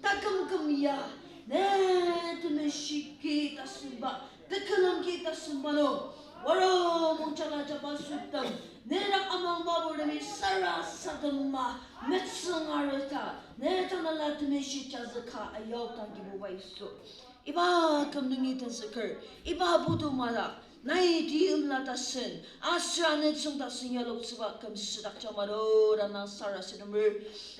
taküm küm ya, ne temeshi ki ta sünba, tekülem ki ta sünba nung, waro mungchaka jaba sütem, ne dak amangba burtemi sarasadema, metsüngareta, ne tanela temeshi jazüka ayok dang Kibuba Yisu. Iba küm nungi tenzüker, iba putu madak, nai timla tasen, aser anütsüng tasen yaloktsüba küm südakjang mado dang nang sarasademer.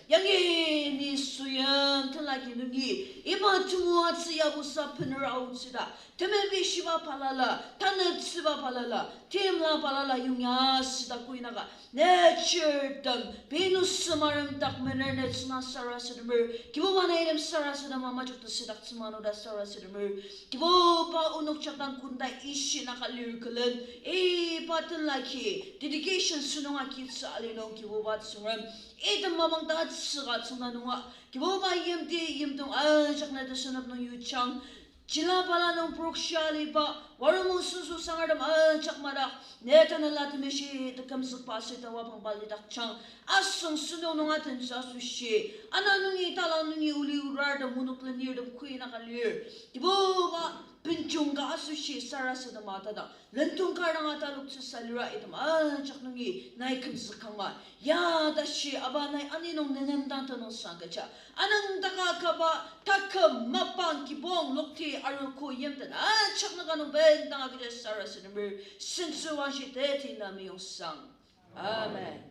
Yangi ni süyim tenlaki nungi, iba temoatsü yabusa bener aotsü ta, temeim shiba balala, taneptsüba balala, timla balala yongya süda kuinaka, ne chirtem, pei nüsem arem dak mener ne tsüna sarasademer, Kibuba na item sarasadema majok ta südaktsü mano ta sarasademer, Kibuba onok jakdang kunda ishi naka lir külen, iba tenlaki, dedication sünung agitsü ali nung Kibuba Tsüngrem, item mapang ta tsüka tsüngda nunga, Kibuba yimti yimdong ajak na tesünep nung yujang, chila bala nung prokshia aliba, warumo süsü sangartem ajak madak, ne tanela temeshi tekümzükba asüta wapang balidakjang, asüng sünung nung atentsü asoshi, ana nungi talang nungi uli urartem onok lenirtem kuinaka lir, Kibuba benjong ka asoshi sarasadema tadang, lendong kar dang ataloktsüsa lira item ajak nungi nai kümzükanga, ya tashi aba nai ani nung nenem dang tenüngsang kecha, anüng taka kaba taküm mapang kibong lokti arogo yimten ajak naka nung bendanga kecha sarasademer, sentsü wangshi teti na meyongsang. Amen.